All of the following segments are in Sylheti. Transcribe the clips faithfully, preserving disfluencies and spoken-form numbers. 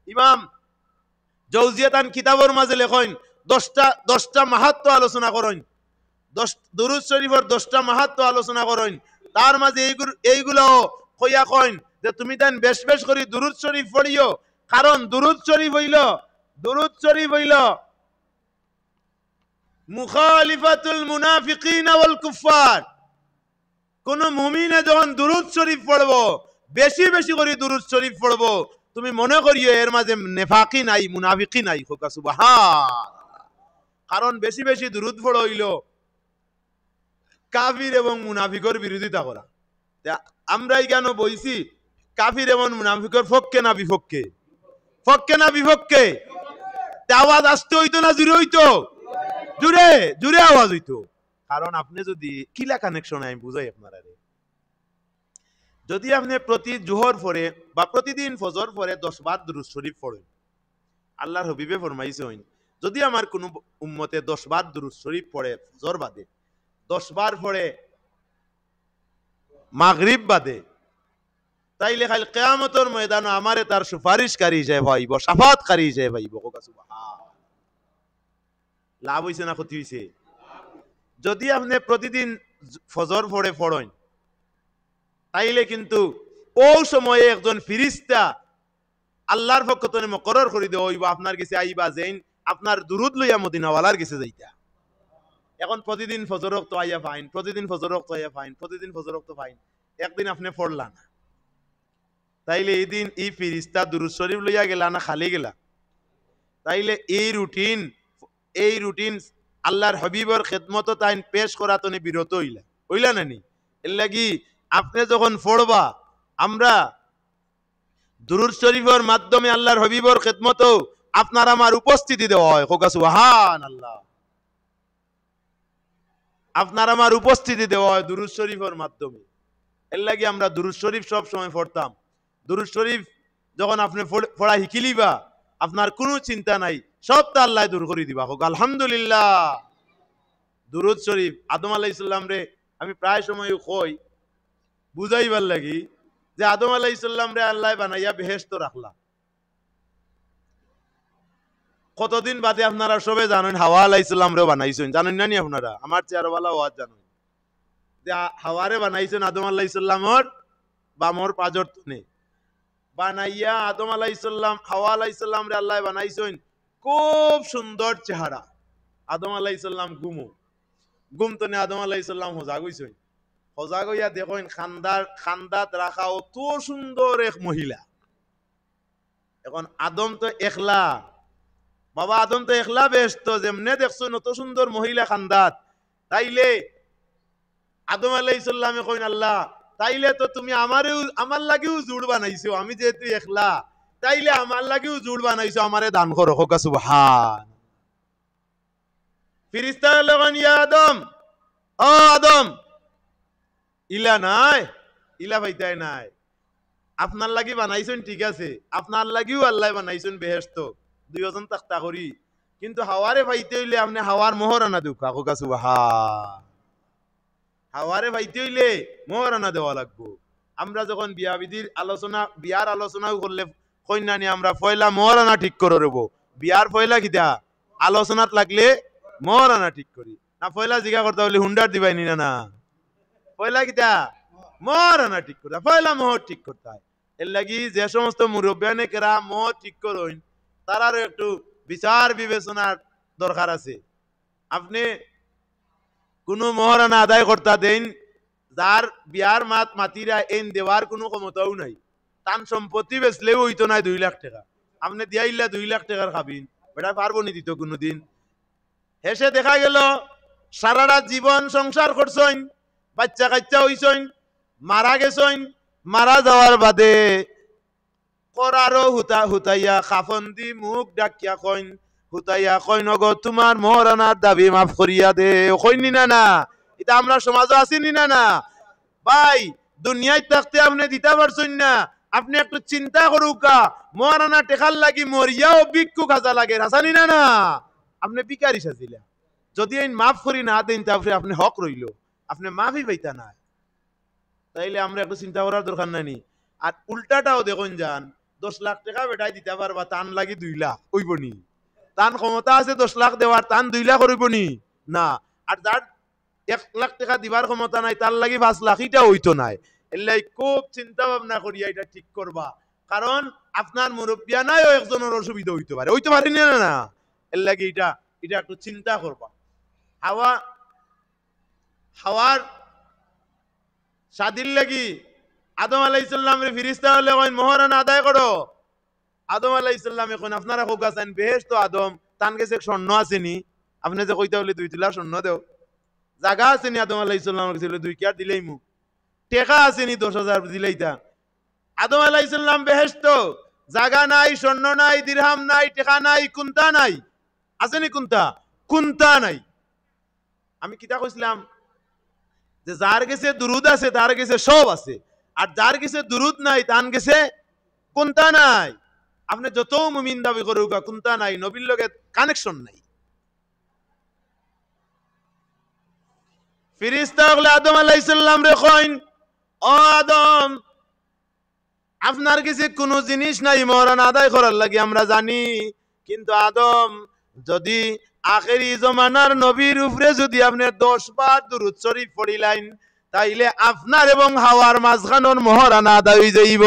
ইমাম জৌজিয়া তান কিতাবর মাঝে লেখইন, দশটা দশটা মাহাত্ম্য আলোচনা করইন, দশ দুরুদ শরীফর দশটা মাহাত্ম্য আলোচনা করইন। তার মাঝে এইগুলো এইগুলাও কইয়া কইন যে তুমি তাইন বেশ বেশ করি দুরুদ শরীফ পড়িও, কারণ দুরুদ শরীফ অইল দুরুদ শরীফ অইল মুখালিফাতুল মুনাফিকিন ওয়াল কুফফার। কোন মুমিনে যখন দুরুদ শরীফ পড়বো, বেশি বেশি করি দুরুদ শরীফ পড়বো, তুমি মনে করিও এর মাঝে নেফাকি নাই, মুনাফিকি নাই। কউক্কা সুবহান। কারণ বেশি বেশি দুরুদ পড়া অইল কাফির এবং মুনাফিকর বিরোধিতা করা। তে আমরা ইখানো বইছি কাফির এবং মুনাফিকর পক্ষে না বিপক্ষে? পক্ষে না বিপক্ষে? তে আওয়াজ আস্তে অইতো না জুরে অইতো? জুরে, জুরে আওয়াজ অইতো। কারণ আপনে যদি, কিলা connection আমি বুঝাই আপনারারে, যদি আপনে প্রতি জোহর পরে বা প্রতিদিন ফজর পরে দশ বার দুরুদ শরীফ পড়ইন, আল্লার হাবিবে ফরমাইছইন, যদি আমার কুনু উম্মতে দশ বার দুরুদ শরীফ পড়ে ফজর বাদে, দশ বার পড়ে মাগরিব বাদে, তাইলে কাইল কিয়ামতর ময়দানো আমারে তার সুপারিশকারী হিসাবে পাইবো, শাফাআতকারী হিসাবে পাইবো। কউক্কা সুবহান। লাভ অইছে না ক্ষতি অইছে? যদি আপনে প্রতিদিন ফজর পড়ে পড়ইন, তাইলে কিন্তু অউ সময়ে একজন ফিরিস্তা আল্লার পক্ষ তনে মুকরর করি দেওয়া অইবো, আপনার গেছে আইবা, যেইন আপনার দুরুদ লইয়া মদিনাওয়ালার গেছে যাইতা। এখন প্রতিদিন ফজর অক্ত আইয়া পাইন, প্রতিদিন ফজর অক্ত আইয়া পাইন, প্রতিদিন ফজর অক্ত পাইন, একদিন আপনে পড়লা না, তাইলে ই দিন ই ফিরিস্তা দুরুদ শরীফ লইয়া গেলা না খালি গেলা? তাইলে এই রুটিন, এই রুটিন আল্লার হাবিবর খেদমতো তাইন পেশ করা তনে বিরত অইলা, অইলা না নি? এর লাগি আপনে যখন পড়বা, আমরা দুরুদ শরীফর মাধ্যমে আল্লার হাবিবর খেদমতো আপনার আমার উপস্থিতি দেওয়া হয়। কউক্কা সুবহান আল্লাহ। আপনার আমার উপস্থিতি দেওয়া হয় দুরুদ শরীফর মাধ্যমে। এর লাগি আমরা দুরুদ শরীফ সব সময় পড়তাম। দুরুদ শরীফ যখন আপনে পড়-, পড়া হিকিলিবা, আপনার কুনু চিন্তা নাই, সবতা আল্লায় দূর করি দিবা। কউক্কা আলহামদুলিল্লাহ। দুরুদ শরীফ, আদম আলাইহিস সালামরে আমি প্রায় সময় কই, বুঝাইবার লাগি, যে আদম আলাইহিস সালামরে আল্লায় বানাইয়া বেহেশতো রাখলা। কতদিন বাদে আপনারা সবে জানইন হাওয়া আলাইহিস সালামরেও বানাইছইন, জানইন না নি আপনারা? আমার চেয়ে আরো ভালা ওয়াজ জানইন। যে আ-, হাওয়ারে বানাইছইন আদম আলাইহিস সালামর বামর পাজর তনে। বানাইয়া আদম আলাইহিস সালাম, হাওয়া আলাইহিস সালামরে আল্লায় বানাইছইন, খুব সুন্দর চেহারা। আদম আলাইহিস সালাম ঘুমো, ঘুম তনে আদম আলাইহিস সালাম হজাগ অইছইন। হজাগ অইয়া দেখইন কান্দার, কান্দাত রাখা অত সুন্দর এক মহিলা। এখন আদম তো একলা, বাবা আদম তো একলা বেহেশতো, যেমনে দেখছইন অত সুন্দর মহিলা কান্দাত, তাইলে আদম আলাইহিস সালামে কইন, "আল্লাহ, তাইলে তো তুমি আমারেও, আমার লাগিও জুড় বানাইছো, আমি যেহেতু একলা, তাইলে আমার লাগিও জুড় বানাইছো, আমারে দান করো।" কউক্কা সুবহান। ফিরিস্তা অকলে কইন, "ইয়া আদম, ও আদম, ইলা নায়, ইলা পাইতায় নায়। আপনার লাগি বানাইছইন ঠিক আছে, আপনার লাগিও আল্লায় বানাইছইন বেহেশতো, দুইওজন তাক্তা করি, কিন্তু হাওয়ারে পাইতে অইলে আপনে হাওয়ার মোহরানা দেউক্কা।" কউক্কা সুবহান। হাওয়ারে পাইতে অইলে মোহরানা দেওয়া লাগবো। আমরা যখন বিয়া বিধির আলোচনা, বিয়ার আলোচনাও করলে কইন না নি আমরা, "পয়লা মোহরানা ঠিক করো রেবো।" বিয়ার পয়লা কিতা? আলোচনাত লাগলে মোহরানা ঠিক করি। না পয়লা জিগা করতা অইলে হুন্ডার দিবায় নি না, না? পয়লা কিতা? মোহরানা ঠিক করতা, পয়লা মোহর ঠিক করতা। এর লাগি যে সমস্ত মুরব্বিয়ানে কেরাম মোহর ঠিক করইন, তারারও একটু বিচার বিবেচনার দরকার আছে। আপনে কুনু মোহরানা আদায় করতা দেইন, যার বিয়ার মাত মাতিরা এইন দেওয়ার কুনু ক্ষমতাও নাই, তান সম্পত্তি বেচলেও অইতো নায় দুই লাখ টেকা। আপনে দিয়াইলা দুই লাখ টেকার কাবিন, বেটায় পারবো নি দিতো কুনুদিন? হেষে দেখা গেলো সারাটা জীবন সংসার করছইন, বাইচ্চা কাইচ্চা অইছইন, মারা গেছইন, মারা যাওয়ার বাদে করারও হুতা-, হুতাইয়া কাফন দি মুখ ঢাকিয়া কইন, হুতাইয়া কইন, "ওগো, তুমার মোহরানার দাবি মাফ করিয়া দেও।" কইন নি না, না? ইতা আমরার সমাজো আছে নি না, না? ভাই, দুনিয়াত থাকতে আপনে দিতা পারছইন না, আপনে একটু চিন্তা করউক্কা, মোহরানা টেকার লাগি মরিয়াও ভিক্ষু খাজা লাগে, হাছা নি না, না? আপনে ভিখারি সাজিলা। যদি এইন মাফ করি না দেইন, তারপরে আপনে হক রইলো, আপনে মাফই পাইতা না। তাইলে আমরা একটু চিন্তা করার দরকার নাই নি? আর উল্টাটাও দেখইন যান, দশ লাখ টেকা বেটায় দিতা পারবা, তান লাগি দুই লাখ অইবো নি? তান ক্ষমতা আছে দশ লাখ দেওয়ার, তান দুই লাখ অইবো নি? না। আর যার এক লাখ টেকা দিবার ক্ষমতা নাই, তার লাগি পাঁচ লাখ, ইটা অইতো নায়। এর লাগি খুব চিন্তা ভাবনা করিয়া ইটা ঠিক করবা, কারণ আপনার মুরব্বিয়ানায়ও একজনর অসুবিধা অইতো পারে, অইতো পারে নি না? না, এর লাগি ইটা, ইটা একটু চিন্তা করবা। হাওয়া, হাওয়ার শাদির লাগি আদম আলাইহিস সালামরে ফিরিস্তা অকলে কইন, "মহরানা আদায় করো।" আদম আলাইহিস সালামে কইন, "আপনারা কউক্কা চাইন, বেহেশতো আদম, তান গেছে স্বর্ণ আছে নি? আপনে যে কইতা অইলে দুই তুলা স্বর্ণ দেও, জাগা আছে নি আদম আলাইহিস সালামর গেছে?" অইলে, "দুই কিয়ার দিলাইমু।" "টেকা আছে নি দশ হাজার দিলাইতা?" আদম আলাইহিস সালাম বেহেশতো, জাগা নাই, স্বর্ণ নাই, দিরহাম নাই, টেকা নাই, কুন্তা নাই। আছে নি কুন্তা? কুন্তা নাই। আমি কিতা কইছিলাম? যে যার গেছে দুরুদ আছে, তার গেছে সব আছে, আর যার গেছে দুরুদ নাই, তান গেছে কুন্তা নাই। আপনে যত মুমিন দাবি করউক্কা, কুন্তা নাই, নবীর লগে connection নাই। ফিরিস্তা অকলে আদম আলাইহিস সালামরে কইন, "ও আদম, আপনার গেছে কুনু জিনিস নাই মহরানা আদায় করার লাগি, আমরা জানি, কিন্তু আদম, যদি আখেরি জমানার নবীর উপরে যদি আপনে দশ বার দুরুদ শরীফ পড়িলাইন, তাইলে আপনার এবং হাওয়ার মাঝখানোর মহরানা আদায় অইযাইবো।"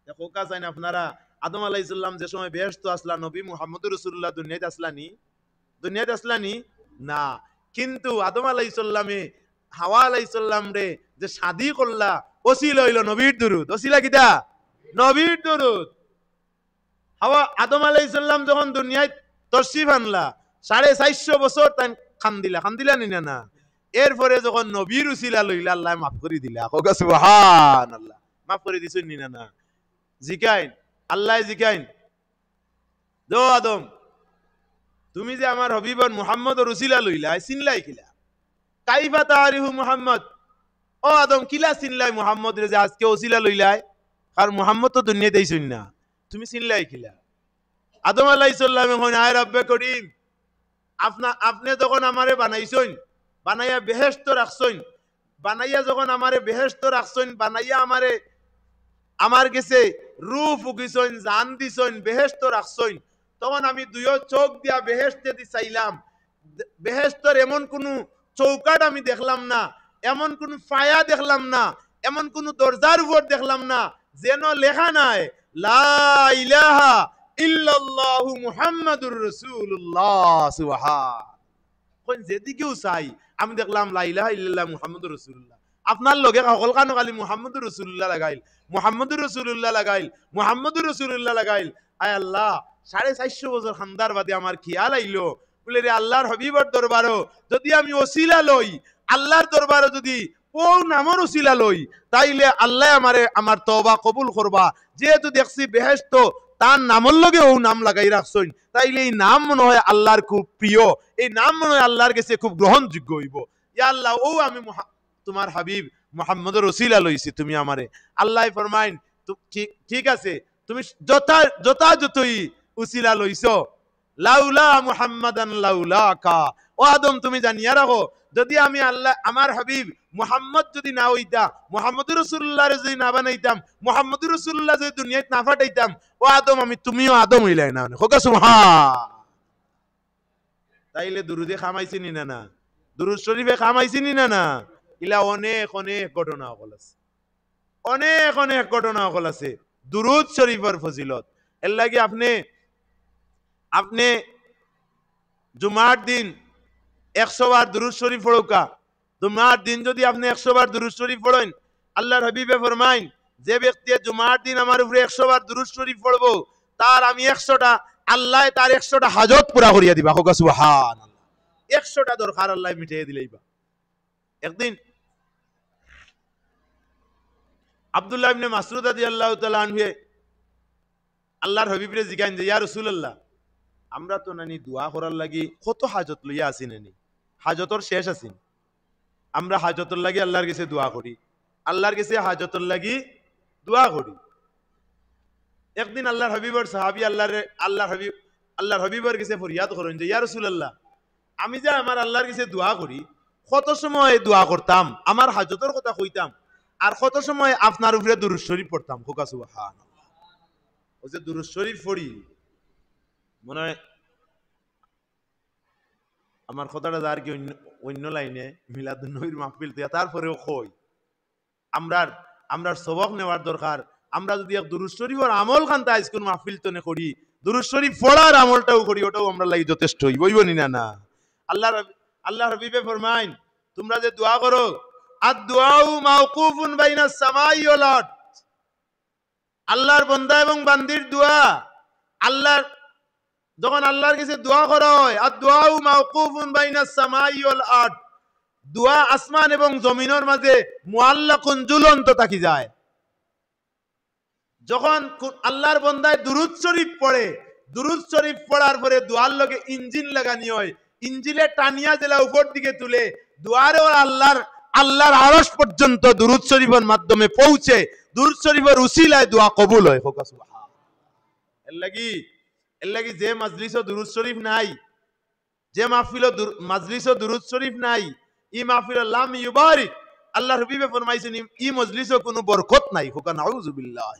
দেখউক্কা চাইন আপনারা, আদম আলাইহিস সালাম যে সময় বেহেশতো আছলা, নবী মুহাম্মদুর রাসূলুল্লাহ দুনিয়াত আছলা নি? দুনিয়াত আছলা নি? না। কিন্তু আদম আলাইহিস সালামে হাওয়া আলাইহিস সালামরে যে শাদি করলা, অছিলা অইলো নবীর দুরুদ। অছিলা কিতা? নবীর দুরুদ। হাওয়া, আদম আলাইহিস সালাম যখন দুনিয়াত তশরিফ আনলা, সাড়ে চাইরশো বছর তাইন কান্দিলা, কান্দিলা নি না? না। এরপরে যখন নবীর উছিলা লইলা, আল্লায় মাফ করি দিলা। কউক্কা সুবহানাল্লাহ। মাফ করি দিছইন নি না? না। জিকাইন, আল্লায় জিকাইন, "ও আদম, তুমি যে আমার হাবিবর মুহাম্মদর উছিলা লইলায়, চিনলায় কিলা? কাইফা তারিফু মুহাম্মদ? ও আদম, কিলা চিনলায় মুহাম্মদরে যে আজকে উছিলা লইলায়? কারণ মুহাম্মদ তো দুনিয়াত আইছইন না, তুমি চিনলায় কিলা?" আদম আলাইহিস সালামে কইন, "আয় রব্বে করিম, আপনা-, আপনে যখন আমারে বানাইছইন, বানাইয়া বেহেশতো রাখছইন, বানাইয়া যখন আমারে বেহেশতো রাখছইন, বানাইয়া আমারে, আমার গেছে রূহ ফুকিছইন, জান দিছইন, বেহেশতো রাখছইন, তখন আমি দুইও চউখ দিয়া বেহেশতেদি চাইলাম, দে-, বেহেশতর এমন কুনু চৌকাঠ আমি দেখলাম না, এমন কুনু ফায়া দেখলাম না, এমন কুনু দরজার উপর দেখলাম না, যেন লেখা নাই, লা ইলাহা ইল্লাল্লাহু মুহাম্মাদুর রাসূলুল্লাহ।" সুবহান। কইন, "যেদিকেউ চাই, আমি দেখলাম লা ইলাহা ইল্লাল্লাহ মুহাম্মাদুর রাসূলুল্লাহ। আপনার লগে হকলখানো খালি মুহাম্মাদুর রাসূলুল্লাহ লাগাইল, মুহাম্মাদুর রাসূলুল্লাহ লাগাইল, মুহাম্মাদুর রাসূলুল্লাহ লাগাইল।" আয় আল্লাহ, সাড়ে চাইরশো বছর কান্দার বাদে আমার খিয়াল আইলো, বুলে, রে আল্লাহর হাবিবর দরবারো যদি আমি উছিলা লই, আল্লাহর দরবারো যদি অউ নামর উছিলা লই, তাইলে আল্লায় আমারে, আমার তওবা কবুল করবা। যেহেতু দেখছি বেহেশতো তান নামর লগে অউ নাম লাগাই রাখছইন, তাইলে এই নাম মনে হয় আল্লাহর খুব প্রিয়, এই নাম মনে হয় আল্লাহর গেছে খুব গ্রহণযোগ্য অইবো। ইয়া আল্লাহ, অউ আমি মুহা-, তুমার হাবিব মুহাম্মদর উছিলা লইছি তুমি আমারে। আল্লায় ফরমাইন, তু-, ঠিক, ঠিক আছে, তুমি যথা-, যথাযথই উছিলা লইছো। লাউলা মুহাম্মাদান লাউলাকা। ও আদম, তুমি জানিয়া রাখো, যদি আমি আল্লাহ, আমার হাবিব মুহাম্মদ যদি না অইতা, মুহাম্মদুর রাসূলুল্লাহরে যদি না বানাইতাম, মুহাম্মদুর রাসূলুল্লাহ যদি দুনিয়াত না পাঠাইতাম, ও আদম, আমি তুমিও আদম অইলায় না। কউক্কা সুবহান। তাইলে দুরুদে কাম আইছে নি না? না। দুরুদ শরীফে কাম আইছে নি না? না। ইলা অনেক অনেক ঘটনা অকল আছে। অনেক অনেক ঘটনা অকল আছে দুরুদ শরীফর ফজিলত। এর লাগি আপনে, আপনে জুমার দিন একশো বার দুরুদ শরীফ পড়উক্কা। জুমার দিন যদি আপনে একশো বার দুরুদ শরীফ পড়ইন, আল্লাহর হাবিবে ফরমাইন, যে ব্যক্তিয়ে জুমার দিন আমার উপরে একশো বার দুরুদ শরীফ পড়বো, তার আমি একশোটা, আল্লায় তার একশোটা হাজত পুরা করিয়া দিবা। কউক্কা সুবহানাল্লাহ। একশোটা দরকার আল্লায় মিটাইয়া দিলাইবা। একদিন আব্দুল্লাহ ইবনে মাসউদ রাদিয়াল্লাহু তাআলা আনহুয়ে আল্লাহর হাবিবরে জিগাইন যে, "ইয়া রাসূলুল্লাহ, আমরা তো নানি দোয়া করার লাগি কত হাজত লইয়া আছি নানি, হাজতর শেষ আছি, আমরা হাজতর লাগি আল্লাহর গেছে দোয়া করি, আল্লাহর গেছে হাজতর লাগি দোয়া করি।" একদিন আল্লাহর হাবিবর সাহাবী আল্লাহর, আল্লাহর হাবিব, আল্লাহর হাবিবর গেছে ফরিয়াদ করইন যে, "ইয়া রাসূলুল্লাহ, আমি যে আমার আল্লাহর গেছে দোয়া করি, কত সময় দোয়া করতাম, আমার হাজতর কথা কইতাম, আর কত সময় আপনার উপরে দুরুদ শরীফ পড়তাম? কউক্কা সুবহানাল্লাহ। অউ যে দুরুদ শরীফ পড়ি, মনে অয় আমার কথাটা যার কি অইন্য, অইন্য লাইনে, মিলাদুন নবীর মাহফিল তো, তারপরেও কই, আমরার, আমরার সবক নেওয়ার দরকার। আমরা যুদি এক দুরুদ শরীফর আমল খান্তা আইজকুর মাহফিল তনে করি, দুরুদ শরীফ পড়ার আমলটাও করি, অটাও আমরার লাগি যথেষ্ট অইবো, অইবো নি না? না, আল্লাহর হাবি-, আল্লাহর হাবিবে ফরমাইন, তুমরা যে দোয়া করো, "আদ দুআউ মাওকুফুন বাইনাস সামাই ওয়াল আরদ।" আল্লাহর বন্দা এবং বান্দির দোয়া, আল্লাহর, যখন আল্লাহর গেছে দোয়া করা অয়, "আদ দুআউ মাওকুফুন বাইনাস সামাই ওয়াল আরদ", দোয়া আসমান এবং জমিনর মাঝে মুআল্লাকুন, ঝুলন্ত থাকি যায়। যখন কু-, আল্লাহর বন্দায় দুরুদ শরীফ পড়ে, দুরুদ শরীফ পড়ার পরে দোয়ার লগে ইঞ্জিন লাগানি অয়, ইঞ্জিনে টানিয়া যেলা উপর দিকে তুলে, দোয়ারও আল্লাহর, আল্লাহর আরশ পর্যন্ত দুরুদ শরীফর মাধ্যমে পৌঁছে, দুরুদ শরীফর উসিলায় দোয়া কবুল অয়। কউক্কা সুবহানাল্লাহ। এর লাগি, এর লাগি যে মাজলিসও দুরুদ শরীফ নাই, যে মাহফিলো দুর-, মাজলিসো দুরুদ শরীফ নাই, ই মাহফিলো লাম ইউবারিক। আল্লাহর হাবিবে ফরমাইছইন, ই, ই মজলিসো কুনু বরকত নাই। কউক্কা নাউজুবিল্লাহ।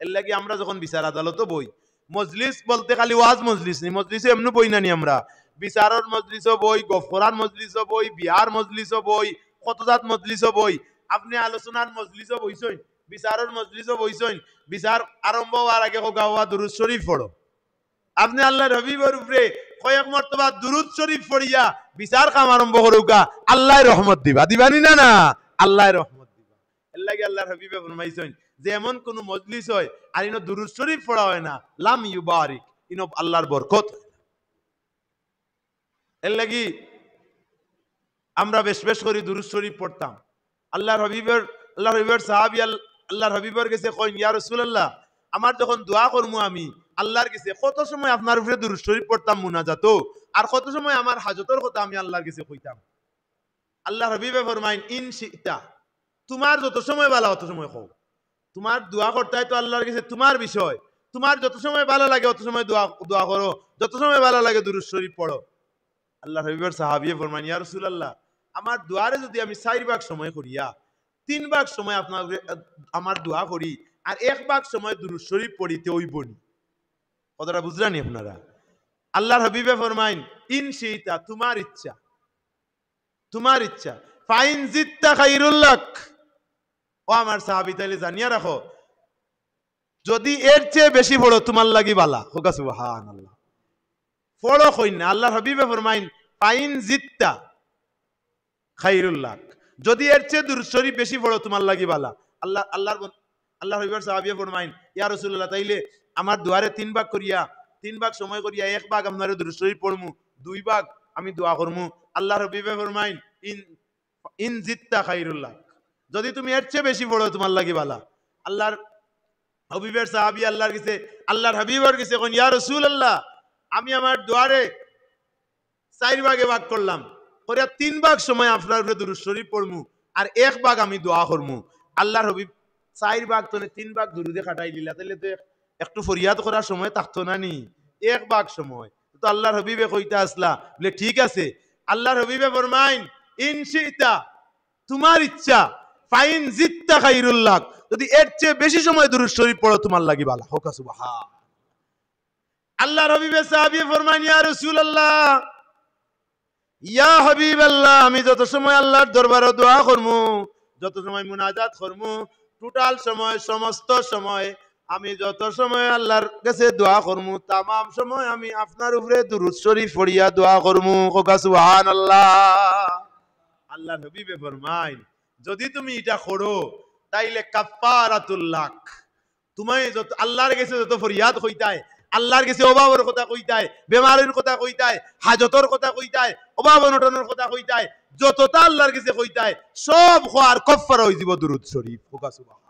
এর লাগি আমরা যখন বিচার আদালতো বই, মজলিস বলতে খালি ওয়াজ মজলিস নি, মজলিসো এমনে বই না নি আমরা। বিচারর মজলিসো বই, গফ করার মজলিসো বই, বিয়ার মজলিসো বই, কত জাত মজলিসো বই। আপনে আলোচনার মজলিসো বইছইন, বিচারর মজলিসো বইছইন, বিচার আরম্ভ অওয়ার আগে কউক্কা, "ওবা দুরুদ শরীফ পড়ো।" আপনে আল্লাহর হাবিবর উপরে কয়েক মর্তবা দুরুদ শরীফ পড়িয়া বিচার কাম আরম্ভ করউক্কা, আল্লায় রহমত দিবা, দিবা নি না? না, আল্লায় রহমত দিবা। এর লাগি আল্লাহর হাবিবে ফরমাইছইন যে এমন কুনু মজলিস অয় আর ইনো দুরুদ শরীফ পড়া অয় না, লাম ইউবারিক, ইনো আল্লাহর বরকত অয় না। এর লাগি আমরা বেশ বেশ করি দুরুদ শরীফ পড়তাম। আল্লাহর হাবিবর, আল্লাহর হাবিবর সাহাবী আল-, আল্লাহর হাবিবর গেছে কইন, "ইয়া রাসূলুল্লাহ, আমার যখন দোয়া করমু আমি আল্লাহর গেছে, কত সময় আপনার উপরে দুরুদ শরীফ পড়তাম মুনাজাতো, আর কত সময় আমার হাজতর কথা আমি আল্লাহর গেছে কইতাম?" আল্লাহর হাবিবে ফরমাইন, "ইন শি'তা, তুমার যত সময় বালা অত সময় কও।" তুমার দোয়া করতায় তো আল্লাহর গেছে তুমার বিষয়, তুমার যত সময় বালা লাগে অত সময় দোয়া, দোয়া করো, যত সময় বালা লাগে দুরুদ শরীফ পড়ো। আল্লাহর হাবিবর সাহাবিয়ে ফরমাইন, "ইয়া রাসূলুল্লাহ, আমার দোয়ারে যুদি আমি চাইর ভাগ সময় করিয়া তিন ভাগ সময় আপনার, আমার দোয়া করি, আর এক ভাগ সময় দুরুদ শরীফ পড়ি, তে অইবো নি?" কথাটা বুঝরা নি আপনারা? আল্লাহর হাবিবে ফরমাইন, "ইন শি'তা, তুমার ইচ্ছা, তুমার ইচ্ছা। ফাইন জিদতা খাইরুল লাক।" ও আমার সাহাবী, তাইলে জানিয়া রাখো, যুদি এর চেয়ে বেশি পড়ো, তুমার লাগি বালা। কউক্কা সুবহানাল্লাহ। পড়ো কইন না, আল্লাহর হাবিবে ফরমাইন, "ফাইন জিদতা খাইরুল লাক।" যুদি এর চেয়ে দুরুদ শরীফ বেশি পড়ো, তুমার লাগি বালা। আল্লাহ, আল্লাহর বন-, আল্লাহর হাবিবর সাহাবিয়ে ফরমাইন, "ইয়া রাসূলুল্লাহ, তাইলে আমার দোয়ারে তিন ভাগ করিয়া, তিন ভাগ সময় করিয়া এক ভাগ আপনারে দুরুদ শরীফ পড়মু, দুই ভাগ আমি দোয়া করমু।" আল্লাহর হাবিবে ফরমাইন, "ইন, ইন জিদতা খাইরুল লাক।" যুদি তুমি এর চেয়ে বেশি পড়ো, তুমার লাগি বালা। আল্লাহর হাবিবের সাহাবী আল্লাহর গেছে, আল্লাহর হাবিবর গেছে কইন, "ইয়া রাসূলুল্লাহ, আমি আমার দোয়ারে চাইর ভাগে ভাগ করলাম, করিয়া তিন ভাগ সময় আপনার উপরে দুরুদ শরীফ পড়মু, আর এক ভাগ আমি দোয়া করমু।" আল্লাহর হাবিব চাইর ভাগ তনে তিন ভাগ দুরুদে কাটাই দিলা, তাইলে তো এক-, একটু ফরিয়াদ করার সময় থাকতো না নি, এক ভাগ সময়। তো আল্লাহর হাবিবে কইতা আছলা, বলে, "ঠিক আছে।" আল্লাহর হাবিবে ফরমাইন, "ইন শি'তা, তুমার ইচ্ছা, ফাইন জিদতা খাইরুল লাক, যুদি এর চেয়ে বেশি সময় দুরুদ শরীফ পড়ো, তুমার লাগি বালা।" কউক্কা সুবহান। আল্লাহর হাবিবে সাহাবিয়ে ফরমাইন, "ইয়া রাসূলুল্লাহ, ইয়া হাবিবাল্লাহ, আমি যত সময় আল্লাহর দরবারো দোয়া করমু, যত সময় মুনাজাত করমু, টোটাল সময়, সমস্ত সময় আমি যত সময় আল্লাহর গেছে দোয়া করমু, তামাম সময় আমি আপনার উপরে দুরুদ শরীফ পড়িয়া দোয়া করমু।" কউক্কা সুবহানাল্লাহ। আল্লাহর হাবিবে ফরমাইন, "যুদি তুমি ইটা করো, তাইলে কাফফারাতুল লাক, তুমায় যত, আল্লাহর গেছে যত ফরিয়াদ কইতায়, আল্লাহর গেছে অভাবর কথা কইতায়, বেমারির কথা কইতায়, হাজতর কথা কইতায়, অভাব অনটনর কথা কইতায়, যততা আল্লাহর গেছে কইতায়, সব কওয়ার কাফফারা অইযিবো দুরুদ শরীফ।" কউক্কা সুবহান।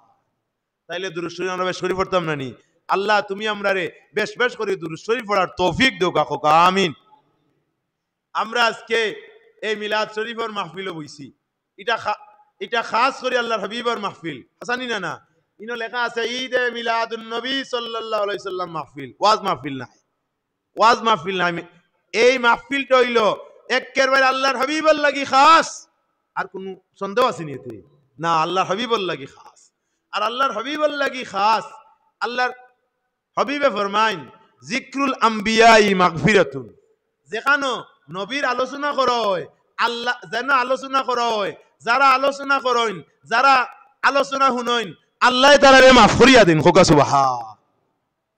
তাইলে দুরুদ শরীফ আমরা বেশ করি পড়তাম না নি? আল্লাহ, তুমি আমরারে বেশ বেশ করি দুরুদ শরীফ পড়ার তৌফিক দেউক্কা, কউক্কা আমিন। আমরা আজকে এই মিলাদ শরীফর মাহফিলো বইছি। ইটা খা-, ইটা খাস করি আল্লাহর হাবিবর মাহফিল। হাছা নি না? না। ইনো লেখা আছে, "ঈদে মিলাদুন নবী সাল্লাল্লাহু আলাইহি সাল্লাম মাহফিল।" ওয়াজ মাহফিল নায়। ওয়াজ মাহফিল নায়। এই মাহফিলটা অইলো একেবারে আল্লাহর হাবিবর লাগি খাস। আর কুনু সন্দেহ আছে নি এতে? না, আল্লাহর হাবিবর লাগি খাস। আর আল্লাহর হাবিবর লাগি খাস, আল্লাহর হাবিবে ফরমাইন, "জিক্রুল আম্বিয়াই মাগফিরাতুন।" যেখানো নবীর আলোচনা করা হয়, আল্লাহ যেন আলোচনা করা হয়, যারা আলোচনা করইন, যারা আলোচনা হুনইন, আল্লায় তারারে মাফ করিয়া দিন। কউক্কা সুবহান।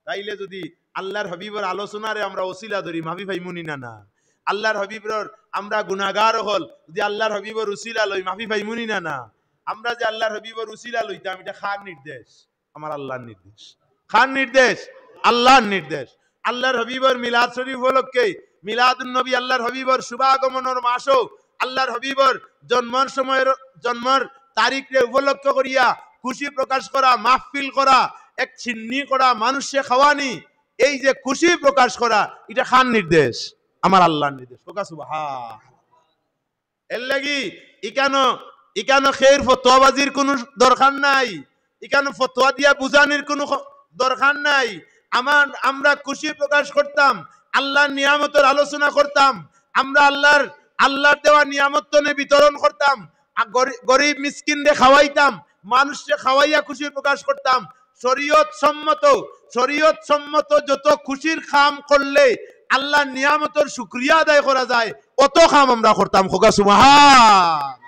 তাইলে যুদি আল্লাহর হাবিবর আলোচনারে আমরা উছিলা ধরি, মাফি পাইমুনি না না? আল্লাহর হাবিবর আমরা গুনাগার অকল, যুদি আল্লাহর হাবিবর উছিলা লই, মাফি পাইমুনি না না? আমরা যে আল্লাহর হাবিবর উছিলা লইতাম, ইটা কার নির্দেশ? আমার আল্লাহর নির্দেশ। কার নির্দেশ? আল্লাহর নির্দেশ। আল্লাহর হাবিবর মিলাদ শরীফ উপলক্ষে, মিলাদুন নবী, আল্লাহর হাবিবর শুভাগমনর মাসও, আল্লাহর হাবিবর জন্মর সময়র, জন্মর তারিখরে উপলক্ষ করিয়া খুশি প্রকাশ করা, মাহফিল করা, এক চিন্নি করা, মানুষরে খাওয়ানি, এই যে খুশি প্রকাশ করা, ইটা কার নির্দেশ? আমার আল্লাহর নির্দেশ। কউক্কা সুবহান। এর লাগি ইকানো, ইকানো কেউর ফতোয়াবাজির কুনু দরকার নাই, ইকানো ফতোয়া দিয়া বুঝানির কুনু খ-, দরকার নাই। আমার, আমরা খুশি প্রকাশ করতাম, আল্লাহর নিয়ামতর আলোচনা করতাম, আমরা আল্লাহর, আল্লাহর দেওয়া নিয়ামত তনে বিতরণ করতাম, আ, গরি-, গরিব মিসকিনরে খাওয়াইতাম, মানুষরে খাওয়াইয়া খুশি প্রকাশ করতাম। শরীয়ত সম্মত, শরীয়ত সম্মত যত খুশির কাম করলে আল্লাহর নিয়ামতর শুকরিয়া আদায় করা যায়, অত কাম আমরা করতাম। কউক্কা সুবহান।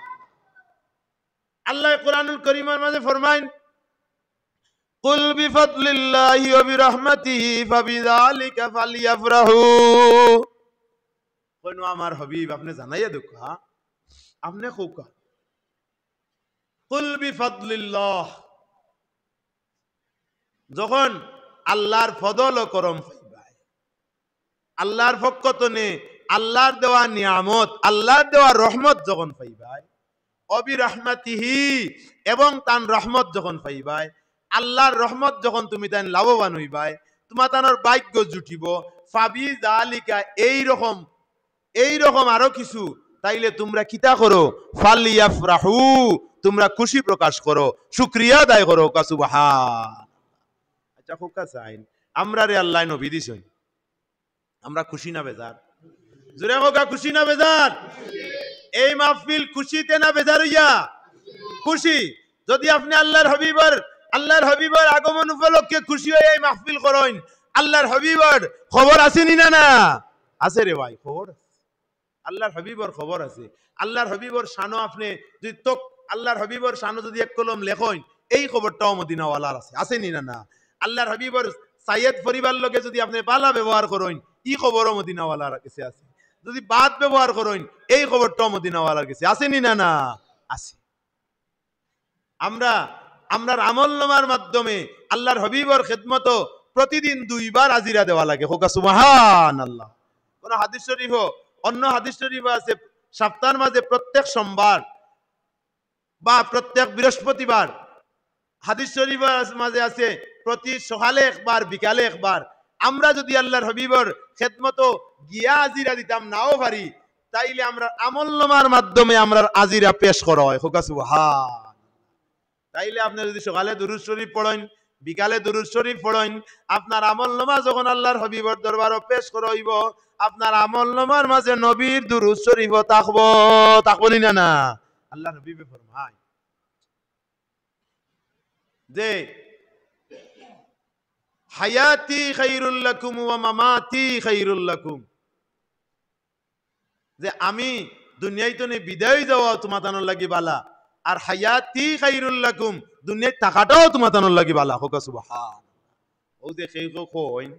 আল্লায় কোরআনুল করিমর মাঝে ফরমাইন, "কুল বিফাদলিল্লাহি ওয়া বিরাহমাতিহি ফাবিযালিকা ফালইয়াফরাহু।" কইন, "ও আমার হাবিব, আপনে জানাইয়া দেউক্কা, আপনে কউক্কা।" কুল বিফাদলিল্লাহ। যখন আল্লাহর ফদল ও করম পাইবায়, আল্লাহর পক্ষ তনে আল্লাহর দেওয়া নিয়ামত, আল্লাহর দেওয়া রহমত যখন পাইবায়, অবিরাহমাতিহি, এবং তান রহমত যখন পাইবায়, আল্লাহর রহমত যখন তুমি তাইন লাভবান অইবায়, তুমা তানর ভাগ্য জুটিবো, ফাবি জালিকা, এই রকম, এই রকম আরো কিছু, তাইলে তুমরা কিতা করো? ফালিয়াফরাহু, তুমরা খুশি প্রকাশ করো, শুকরিয়া আদায় করো। কউক্কা সুবহান। আচ্ছা, কউক্কা চাইন, আমরারে আল্লায় নবী দিছইন, আমরা খুশি না বেজার? জোরে কউক্কা, খুশি না বেজার? এই মাহফিল খুশিতে না বেজার অইয়া? খুশি। যুদি আপনে আল্লাহর হাবিবর, আল্লাহর হাবিবর আগমন উপলক্ষে খুশি অইয়া এই মাহফিল করইন, আল্লাহর হাবিবর খবর আছে নি না না? আছে রে ভাই, খবর আছে। আল্লাহর হাবিবর খবর আছে। আল্লাহর হাবিবর শানো আপনে যুদি তক-, আল্লাহর হাবিবর শানো যুদি এক কলম লেখইন, এই খবরটাও মদিনাওয়ালার আছে, আছে নি না না? আল্লাহর হাবিবর সাইয়েদ পরিবার লগে যুদি আপনে বালা ব্যবহার করইন, ই খবরও মদিনাওয়ালার গেছে আছে। যুদি বাদ ব্যবহার করইন, এই খবরটাও মদিনাওয়ালার গেছে আছে নি না না? আছে। আমরা, আমরার আমলনামার মাধ্যমে আল্লাহর হাবিবর খেদমতো প্রতিদিন দুইবার আজিরা দেওয়া লাগে। কউক্কা সুবহানাল্লাহ। কোন হাদিস শরীফও, অন্য হাদিস শরীফও আছে, সপ্তাহর মাঝে প্রত্যেক সোমবার বা প্রত্যেক বৃহস্পতিবার। হাদিস শরীফর মাঝে আছে, প্রতি সকালে একবার, বিকালে একবার। আমরা যুদি আল্লাহর হাবিবর খেদমতো গিয়া আজিরা দিতাম নাও পারি, তাইলে আমরার আমলনামার মাধ্যমে আমরার আজিরা পেশ করা হয়। কউক্কা সুবহান। তাইলে আপনে যুদি সকালে দুরুদ শরীফ পড়ইন, বিকালে দুরুদ শরীফ পড়ইন, আপনার আমলনামা যখন আল্লাহর হাবিবর দরবারো পেশ করা অইবো, আপনার আমলনামার মাঝে নবীর দুরুদ শরীফও থাকবো, থাকবো নি না না? আল্লাহর হাবিবে ফরমায় যে, "হায়াতি খাইরুল লাকুম ওয়া মামাতি খাইরুল লাকুম।" যে আমি দুনিয়াইতনে বিদায় যাওয়া তুমাতানোর লাগি বালা, আর হায়াতি খাইরুল লাকুম, দুনিয়াত থাকাটাও তুমাতানোর লাগি বালা। কউক্কা সুবহান। অউ যে কেউ কেউ কইন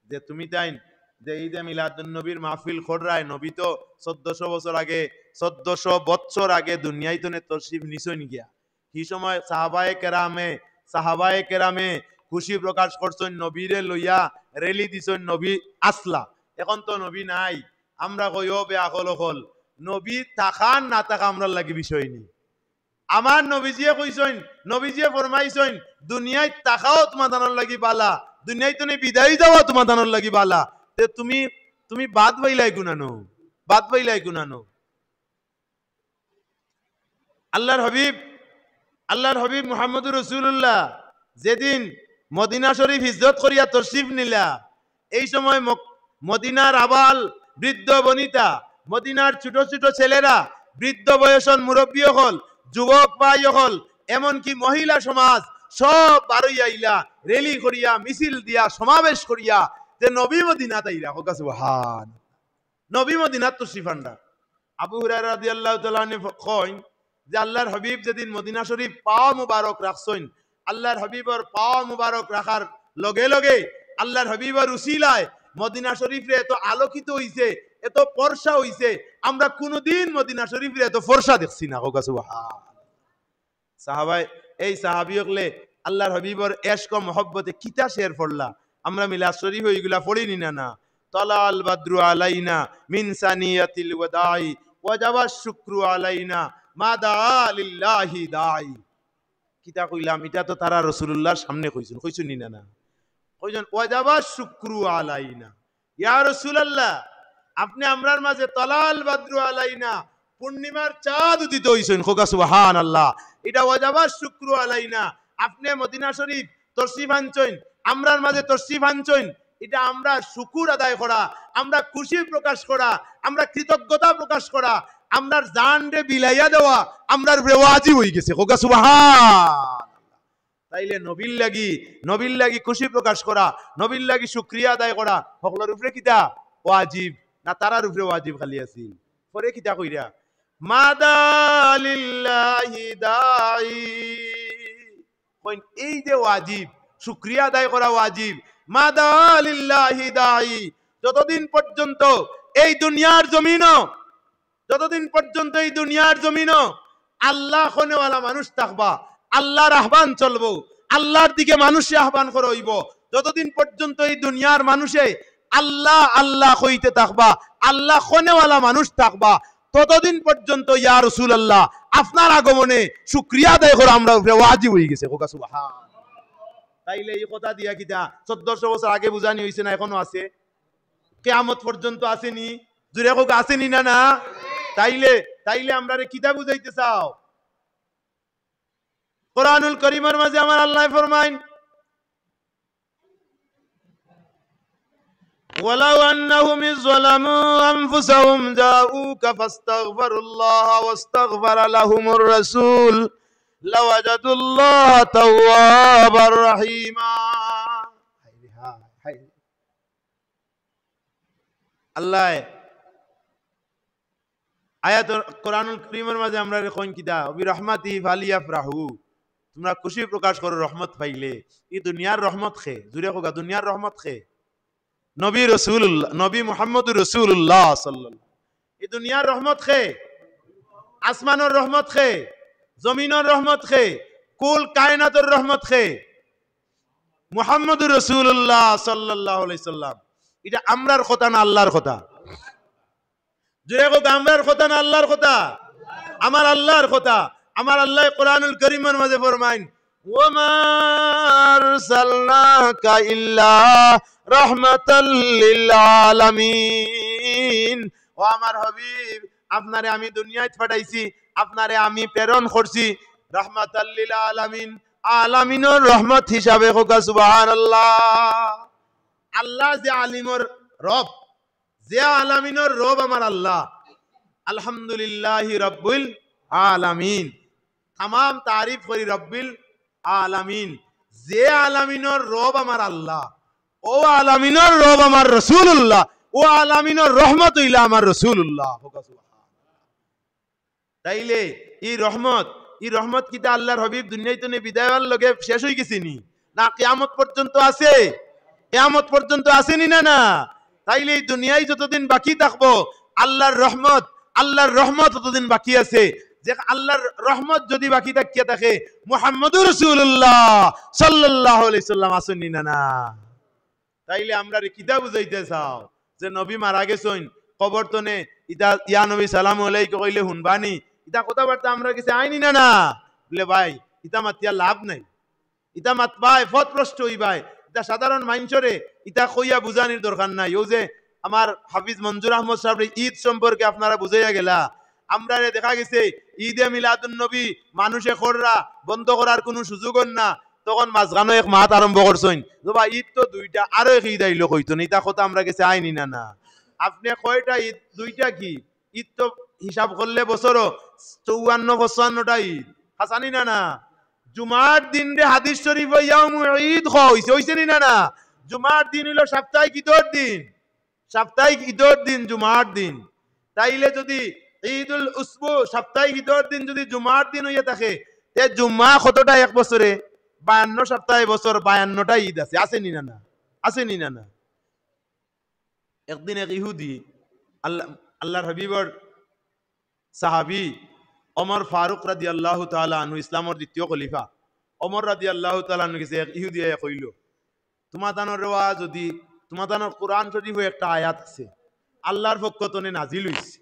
যে তুমি তাইন যে ঈদে মিলাদুন নবীর মাহফিল কররায়, নবী তো চৌদ্দশো বছর আগে, চৌদ্দশো বছর আগে দুনিয়াইতনে তশরিফ নিছইন গিয়া। হি সময় সাহাবায়ে কেরামে, সাহাবায়ে কেরামে খুশি প্রকাশ করছইন, নবীরে লইয়া rally দিছইন, নবী আছলা। এখন তো নবী নাই। আমরা কই, "ও বেআকল অকল, নবী থাকা না থাকা আমরার লাগি বিষয় নি। আমার নবীজিয়ে কইছইন, নবীজিয়ে ফরমাইছইন, দুনিয়াত থাকাও তুমাতানোর লাগি বালা, দুনিয়াইতনে বিদায় যাওয়া তুমাতানোর লাগি বালা। তে তুমি, তুমি বাদ পাইলায় কুনানো, বাদ পাইলায় কুনানো?" আল্লাহর হাবিব, আল্লাহর হাবিব মুহাম্মদুর রাসূলুল্লাহ যেদিন মদিনা শরীফ হিজরত করিয়া তশরিফ নিলা, এই সময় মক-, মদিনার আবাল বৃদ্ধ বনিতা, মদিনার ছোট ছোট ছেলেরা, বৃদ্ধ বয়সর মুরব্বী অকল, যুবক ভাই অকল, এমনকি মহিলা সমাজ, সব বারইয়া আইলা, র‍্যালি করিয়া, মিছিল দিয়া, সমাবেশ করিয়া, যে নবী মদিনাত আইরা। কউক্কা সুবহান। নবী মদিনাত তশরিফ আনরা। আবু হুরায়রা রাদিয়াল্লাহু তাআলা আনহু কইন যে আল্লাহর হাবিব যেদিন মদিনা শরীফ পাও মুবারক রাখছইন, আল্লাহর হাবিবর পাও মুবারক রাখার লগে লগে আল্লাহর হাবিবর উসিলায় মদিনা শরীফরে এত আলোকিত অইছে, এত ফর্সা অইছে, আমরা কুনুদিন মদিনা শরীফরে এত ফর্সা দেখছি না। কউক্কা সুবহান। সাহাবায়ে, এই সাহাবী অকলে আল্লাহর হাবিবর এশক ও মহব্বতে কিতা শের পড়লা? আমরা মিলাদ শরীফো ইগুলা পড়ি নি না, না? طلع البدر علينا من ثنيات الوداع وجب الشكر علينا ما دعا لله داعي। কিতা কইলাম? ইটা তো তারা রাসুলুল্লাহর সামনে কইছইন, কইছইন নি না, না? কইছইন, وجب الشكر علينا। ইয়া রাসুলাল্লাহ, আপনে আমরার মাঝে طلع البدر علينا, পূর্ণিমার চাঁদ উদিত অইছইন, কউক্কা সুবহানাল্লাহ। ইটা وجب الشكر علينا, আপনে মদিনা শরীফ তশরিফ আনছইন, আমরার মাঝে তশরিফ আনছইন, ইটা আমরা শুকুর আদায় করা, আমরা খুশি প্রকাশ করা, আমরা কৃতজ্ঞতা প্রকাশ করা, আমরার জানরে বিলাইয়া দেওয়া আমরার উপরে ওয়াজিব অইগেছে, কউক্কা সুবহান। তাইলে নবীর লাগি, নবীর লাগি খুশি প্রকাশ করা, নবীর লাগি শুকরিয়া আদায় করা হকলর উপরে কিতা ওয়াজিব? না তারার উপরে ওয়াজিব খালি আছিল? পরে কিতা কইরা? ما دعا لله داعي। কইন, এই যে ওয়াজিব, শুকরিয়া আদায় করা ওয়াজিব। ما دعا لله داعي। যতদিন পর্যন্ত এই দুনিয়ার জমিনো যতদিন পর্যন্ত এই দুনিয়ার জমিনো আল্লাহ কনেওয়ালা মানুষ থাকবা, আল্লাহর আহ্বান চলবো, আল্লাহর দিকে মানুষরে আহ্বান করা অইবো, যতদিন পর্যন্ত এই দুনিয়ার মানুষে আল্লাহ আল্লাহ কইতে থাকবা, আল্লাহ কনেওয়ালা মানুষ থাকবা, ততদিন পর্যন্ত ইয়া রাসুলাল্লাহ আপনার আগমনে শুকরিয়া আদায় করা আমরার উপরে ওয়াজিব অইগেছে। কউক্কা সুবহান। তাইলে এই কথা দিয়া কিতা চৌদ্দশো বছর আগে বুঝানি অইছে না, এখনো আছে? কিয়ামত পর্যন্ত আছে নি? জুরে কউক্কা, আছে নি না, না? তাইলে, তাইলে আমরারে কিতা বুঝাইতে চাও? কোরআনুল করিমর মাঝে আমার আল্লায় ফরমাইন, ولو أنهم إذ ظلموا أنفسهم جاءوك فاستغفروا الله واستغفر لهم الرسول لوجدوا الله توابا رحيما। আল্লায় আয়াত কোরআনুল করিমর মাঝে আমরারে কইন কিতা, "وبرحمته فليفرحوا", তুমরা খুশি প্রকাশ করো রহমত পাইলে। ই দুনিয়ার রহমত কে? জুরে কউক্কা, দুনিয়ার রহমত কে? নবী রাসুলুল্লাহ, নবী মুহাম্মদুর রাসুলুল্লাহ সাল্লাল্লাহু। ই দুনিয়ার রহমত কে? আসমানর রহমত কে? জমিনর রহমত কে? কুল কায়নাতর রহমত কে? মুহাম্মদুর রাসুলুল্লাহ সাল্লাল্লাহু আলাইহি সাল্লাম। ইটা আমরার কথা না আল্লাহর কথা? জুরে কউক্কা, আমরার কথা না আল্লাহর কথা? আমার আল্লাহর কথা। আমার আল্লায় কোরআনুল করিমর মাঝে ফরমাইন, وما أرسلناك إلا رحمة للعالمين। ও আমার হাবিব, আপনারে আমি দুনিয়াত পাঠাইছি, আপনারে আমি প্রেরণ করছি রাহমাতাল লিল আলামিন, আলামিনর রহমত হিসাবে। কউক্কা সুবহানাল্লাহ। আল্লাহ যে আলিমর রব, যে আলামিনর রব আমার আল্লাহ। আলহামদুলিল্লাহি রাব্বিল আলামিন। তামাম তারিফ করি রাব্বিল আলামিন। যে আলামিনর রব আমার আল্লাহ, ও আলামিনর রব আমার রাসুলুল্লাহ, ও আলামিনর রহমত অইলা আমার রাসুলুল্লাহ। কউক্কা সুবহানাল্লাহ। তাইলে ই রহমত, ই রহমত কিতা আল্লাহর হাবিব দুনিয়া থনে বিদায় অওয়ার লগে শেষ অইগেছে নি? না, কিয়ামত পর্যন্ত আছে? কিয়ামত পর্যন্ত আছে নি না, না? তাইলে ই দুনিয়ায় যতদিন বাকি থাকবো, আল্লাহর রহমত, আল্লাহর রহমত ততদিন বাকি আছে। যে আল্লাহর রহমত যদি বাকি থাকিয়া থাকে, মুহাম্মদুর রাসুলুল্লাহ সাল্লাল্লাহু আলাইহি সাল্লাম আছইন নি না, না? তাইলে আমরারে কিতা বুঝাইতে চাও যে নবী মারা গেছইন, কবর থনে ইতা ইয়া নবী সালামু আলাইকা কইলে হুনবানি, ইতা কথাবার্তা আমরার গেছে আইনি না, না? বলে, ভাই, ইতা মাতিয়া লাভ নাই, ইতা মাতবায় পথভ্রষ্ট অইবায়, ইতা সাধারণ মাইনষরে ইতা কইয়া বুঝানির দরকার নাই। অউ যে আমার হাফিজ মঞ্জুর আহমদ সাবরে ইদ সম্পর্কে আপনারা বুঝাইয়া গেলা, আমরারে দেখা গেছে ইদে মিলাদুন নবী মানষে কররা বন্ধ করার কুনু সুযোগ অর না, তখন মাঝখানো এক মাত আরম্ভ করছইন, "ওবা, ইদ তো দুইটা, আরো এক ইদ আইলো কইতো না, ইতা কথা আমরার গেছে আইনি না, না?" আপনে কয়টা ইদ? দুইটা কি? ইদ তো হিসাব করলে বছরও চৌয়ান্ন পঁচপান্নটা ঈদ। হাছা নি না না? জুমার দিনরে হাদিস শরীফো ইয়াউমু ঈদ কওয়া অইছে, অইছে নি না না? জুমার দিন অইলো সাপ্তাহিক ঈদর দিন, সাপ্তাহিক ঈদর দিন জুমার দিন। তাইলে যুদি ঈদুল উসবু সাপ্তাহিক ঈদর দিন যুদি জুমার দিন অইয়া থাকে, তে জুমা কতটা এক বছরে? বায়ান্ন সপ্তাহে বছর, বায়ান্নটা ঈদ আছে, আছে নি না না? আছে নি না না? একদিন এক ইহুদি আল্লাহ, আল্লাহর হাবিবর সাহাবী ওমর ফারুক রাদিয়াল্লাহু তাআলা আনহু, ইসলামর দ্বিতীয় খলিফা, ওমর রাদিয়াল্লাহু তাআলা আনহুর গেছে এক ইহুদি আইয়া কইলো, "তুমাতানর রেওয়া যুদি, তুমাতানর কোরআন শরীফো একটা আয়াত আছে, আল্লাহর পক্ষ তনে নাজিল অইছে,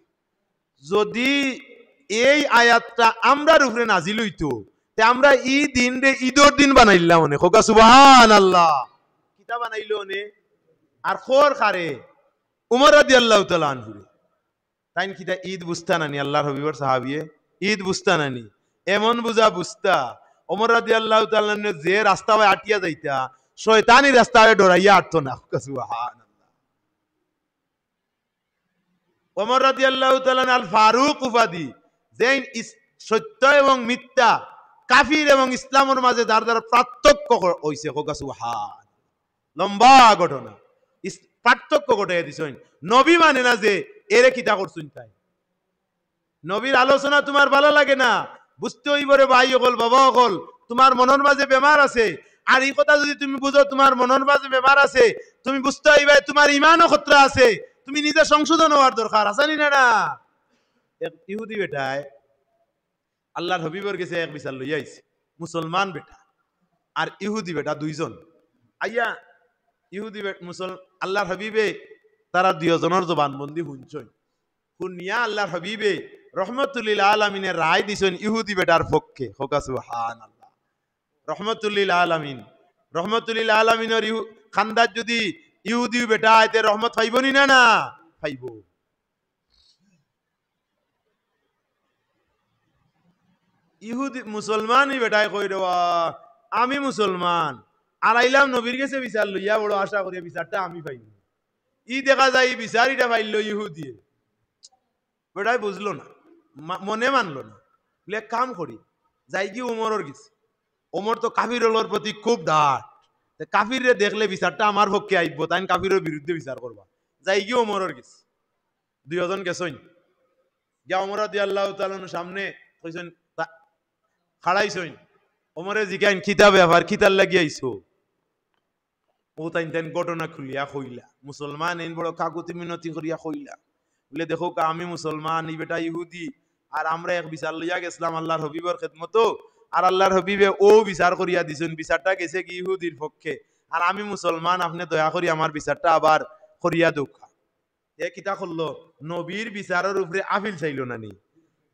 যুদি এই আয়াতটা আমরার উপরে নাজিল অইতো, তে আমরা ই দিনরে ঈদর দিন বানাইলাম অনে।" কউক্কা সুবহানাল্লাহ। কিতা বানাইলো অনে? আর কর কারে? উমর রাদিয়াল্লাহু তাআলা আনহুরে। তাইন কিতা ঈদ বুঝতা না নি? আল্লাহর হাবিবর সাহাবিয়ে ঈদ বুঝতা না নি? এমন বুঝা বুঝতা, ওমর রাদিয়াল্লাহু তাআলা আনহু যে রাস্তা বায় আটিয়া যাইতা, শয়তানি রাস্তা বায় ডরাইয়া আটতো না। সুবহানাল্লাহ। ওমর রাদিয়াল্লাহু তাআলা আনহু আল ফারুক উপাধি, যেইন ইস-, সত্য এবং মিথ্যা, কাফির এবং ইসলামর মাঝে যার যার পার্থক্য ক-, অইছে। কউক্কা সুবহান। লম্বা ঘটনা। ইস-, পার্থক্য ঘটাইয়া দিছইন। নবী মানে না যে এরে কিতা করছইন তাইন। নবীর আলোচনা তুমার ভালা লাগে না, বুঝতে অইবো রে ভাই অকল, বাবা অকল, তুমার মনর মাঝে বেমার আছে। আর ই কথা যুদি তুমি বুঝো তুমার মনর মাঝে বেমার আছে, তুমি বুঝতে অইবায় তুমার ইমানও খতরা আছে, তুমি নিজে সংশোধন অওয়ার দরকার আছে নি না না? এক ইহুদি বেটায় আল্লাহর হাবিবর গেছে এক বিচার লইয়া আইছে, মুসলমান বেটা আর ইহুদি বেটা দুইজন। আইয়া ইহুদি বেট-, মুসল-, আল্লাহর হাবিবে তারা দুইজনর জবানবন্দি হুনছইন। হুনিয়া আল্লাহর হাবিবে রহমতুল্লিল আলামিনে রায় দিছইন ইহুদি বেটার পক্ষে। কউক্কা সুবহানাল্লাহ। রহমতুল্লিল আলামিন, রহমতুল্লিল আলামিনর ইহু-, খান্দাত যুদি ইহুদি বেটা আয় তে রহমত পাইবো নি না না? পাইবো। ইহুদি মুসলমান ই বেটায় কয়, "রে বা, আমি মুসলমান, আর আইলাম নবীর গেছে বিচার লইয়া, বড় আশা করিয়া বিচারটা আমি পাইমু।" ই দেখা যায় ই বিচার ইটা পাইলো ইহুদিয়ে। বেটায় বুঝলো না, মা-, মনে মানলো না। বলে, "এক কাম করি, যাইগি ওমরর গেছে। ওমর তো কাফির অকলর প্রতি খুব ডাট। তে কাফিররে দেখলে বিচারটা আমার পক্ষে আইবো, তাইন কাফিরর বিরুদ্ধে বিচার করবা। যাইগি ওমরর গেছে।" দুইজন গেছইন। গিয়া ওমর রাদিয়াল্লাহু তাআলা আনহুর সামনে কইছইন, তা-, খাড়াইছইন। ওমরে জিকাইন, "কিতা ব্যাপার, কিতার লাগি আইছো?" অউ তাইন তাইন ঘটনা খুলিয়া কইলা। মুসলমান এইন বড় কাকুতি মিনতি করিয়া কইলা। বলে, "দেখউক্কা, আমি মুসলমান, ই বেটা ইহুদি, আর আমরা এক বিচার লইয়া গেছলাম আল্লাহর হাবিবর খেদমতো, আর আল্লাহর হাবিবে অউ বিচার করিয়া দিছইন, বিচারটা গেছেগি ইহুদির পক্ষে, আর আমি মুসলমান, আপনে দয়া করি আমার বিচারটা আবার করিয়া দেউক্কা।" এ কিতা করলো? নবীর বিচারর উপরে আপিল চাইলো না নি?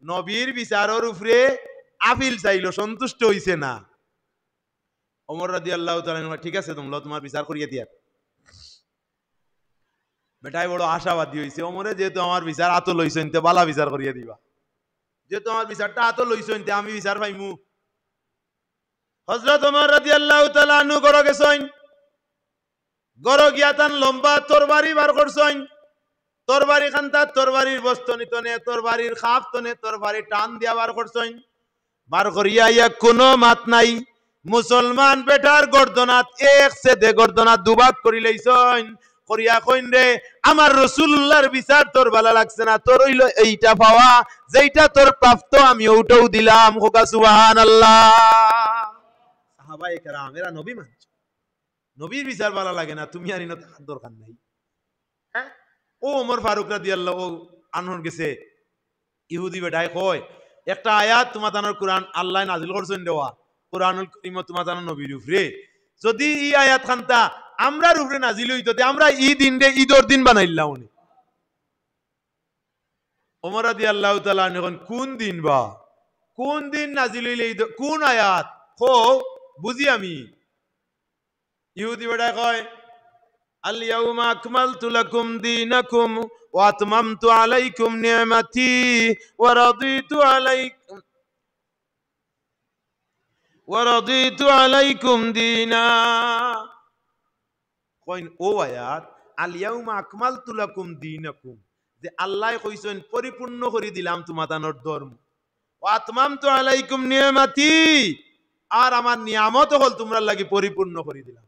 নবীর বিচারর উপরে আপিল চাইলো, সন্তুষ্ট অইছে না। ওমর রাদিয়াল্লাহু তাআলা আনহু, "ঠিক আছে, তুমরা তুমার বিচার করিয়া দিয়ার।" বেটায় বড় আশাবাদী অইছে, "ওমরে যেহেতু আমার বিচার আতো লইছইন, তে ভালা বিচার করিয়া দিবা। যেহেতু আমার বিচারটা আতো লইছইন, তে আমি বিচার পাইমু।" হযরত ওমর রাদিয়াল্লাহু তাআলা আনহু ঘরো গেছইন। ঘরো গিয়া তান লম্বা তরবারি বার করছইন। তরবারি খান্দাত, তরবারির বস্তনি তনে, তরবারির খাপ তনে, তরবারি টান দিয়া বার করছইন। বার করিয়া আইয়া কুনু মাত নাই। মুসলমান বেটার গর্দনাত এক ছেদে গর্দনাত দুভাগ করিলাইছইন। করিয়া কইন, "রে, আমার রাসুলুল্লাহর বিচার তোর ভালা লাগছে না, তোর অইলো এইটা পাওয়া, যেইটা তোর প্রাপ্ত আমি অউটাউ দিলাম।" কউক্কা সুবহানাল্লাহ। সাহাবায়ে কেরাম, এরা নবী মানছইন। নবীর বিচার ভালা লাগে না, তুমি আর ইনো থাকার দরকার নাই। হ্যাঁ? অউ ওমর ফারুক রাদিয়াল্লাহু আনহুর গেছে ইহুদি বেটায় কয়, "একটা আয়াত তুমাতানর কোরআন আল্লায় নাজিল করছইন দেওয়া, কোরআনুল করিম তুমাতানর নবীর উপরে। যুদি ই আয়াত খান্তা আমরার উপরে নাজিল অইতো, তে আমরা ই দিনরে ইদর দিন বানাইলাম অনে।" ওমর রাদিয়াল্লাহু তাআলা আনহু কইন, "কুন দিন বা? কুন দিন নাজিল অইলে ইদ? কুন আয়াত? কও, বুঝি আমি।" ইহুদি বেটায় কয়, "আল ইয়াউমা আকমালতু লাকুম দীনাকুম ওয়া আতমামতু আলাইকুম নি'মাতি ওয়া রাদিতু আলাইকুম, ওয়া রাদিতু আলাইকুম দীনা।" কইন, অউ আয়াত, "আল ইয়াউমা আকমালতু লাকুম দীনাকুম।" তে আল্লায় কইছইন, "পরিপূর্ণ করি দিলাম তুমাতানর ধর্ম। ওয়া আতমামতু আলাইকুম নিয়ামাতি, আর আমার নিয়ামত অকল তুমরার লাগি পরিপূর্ণ করি দিলাম।"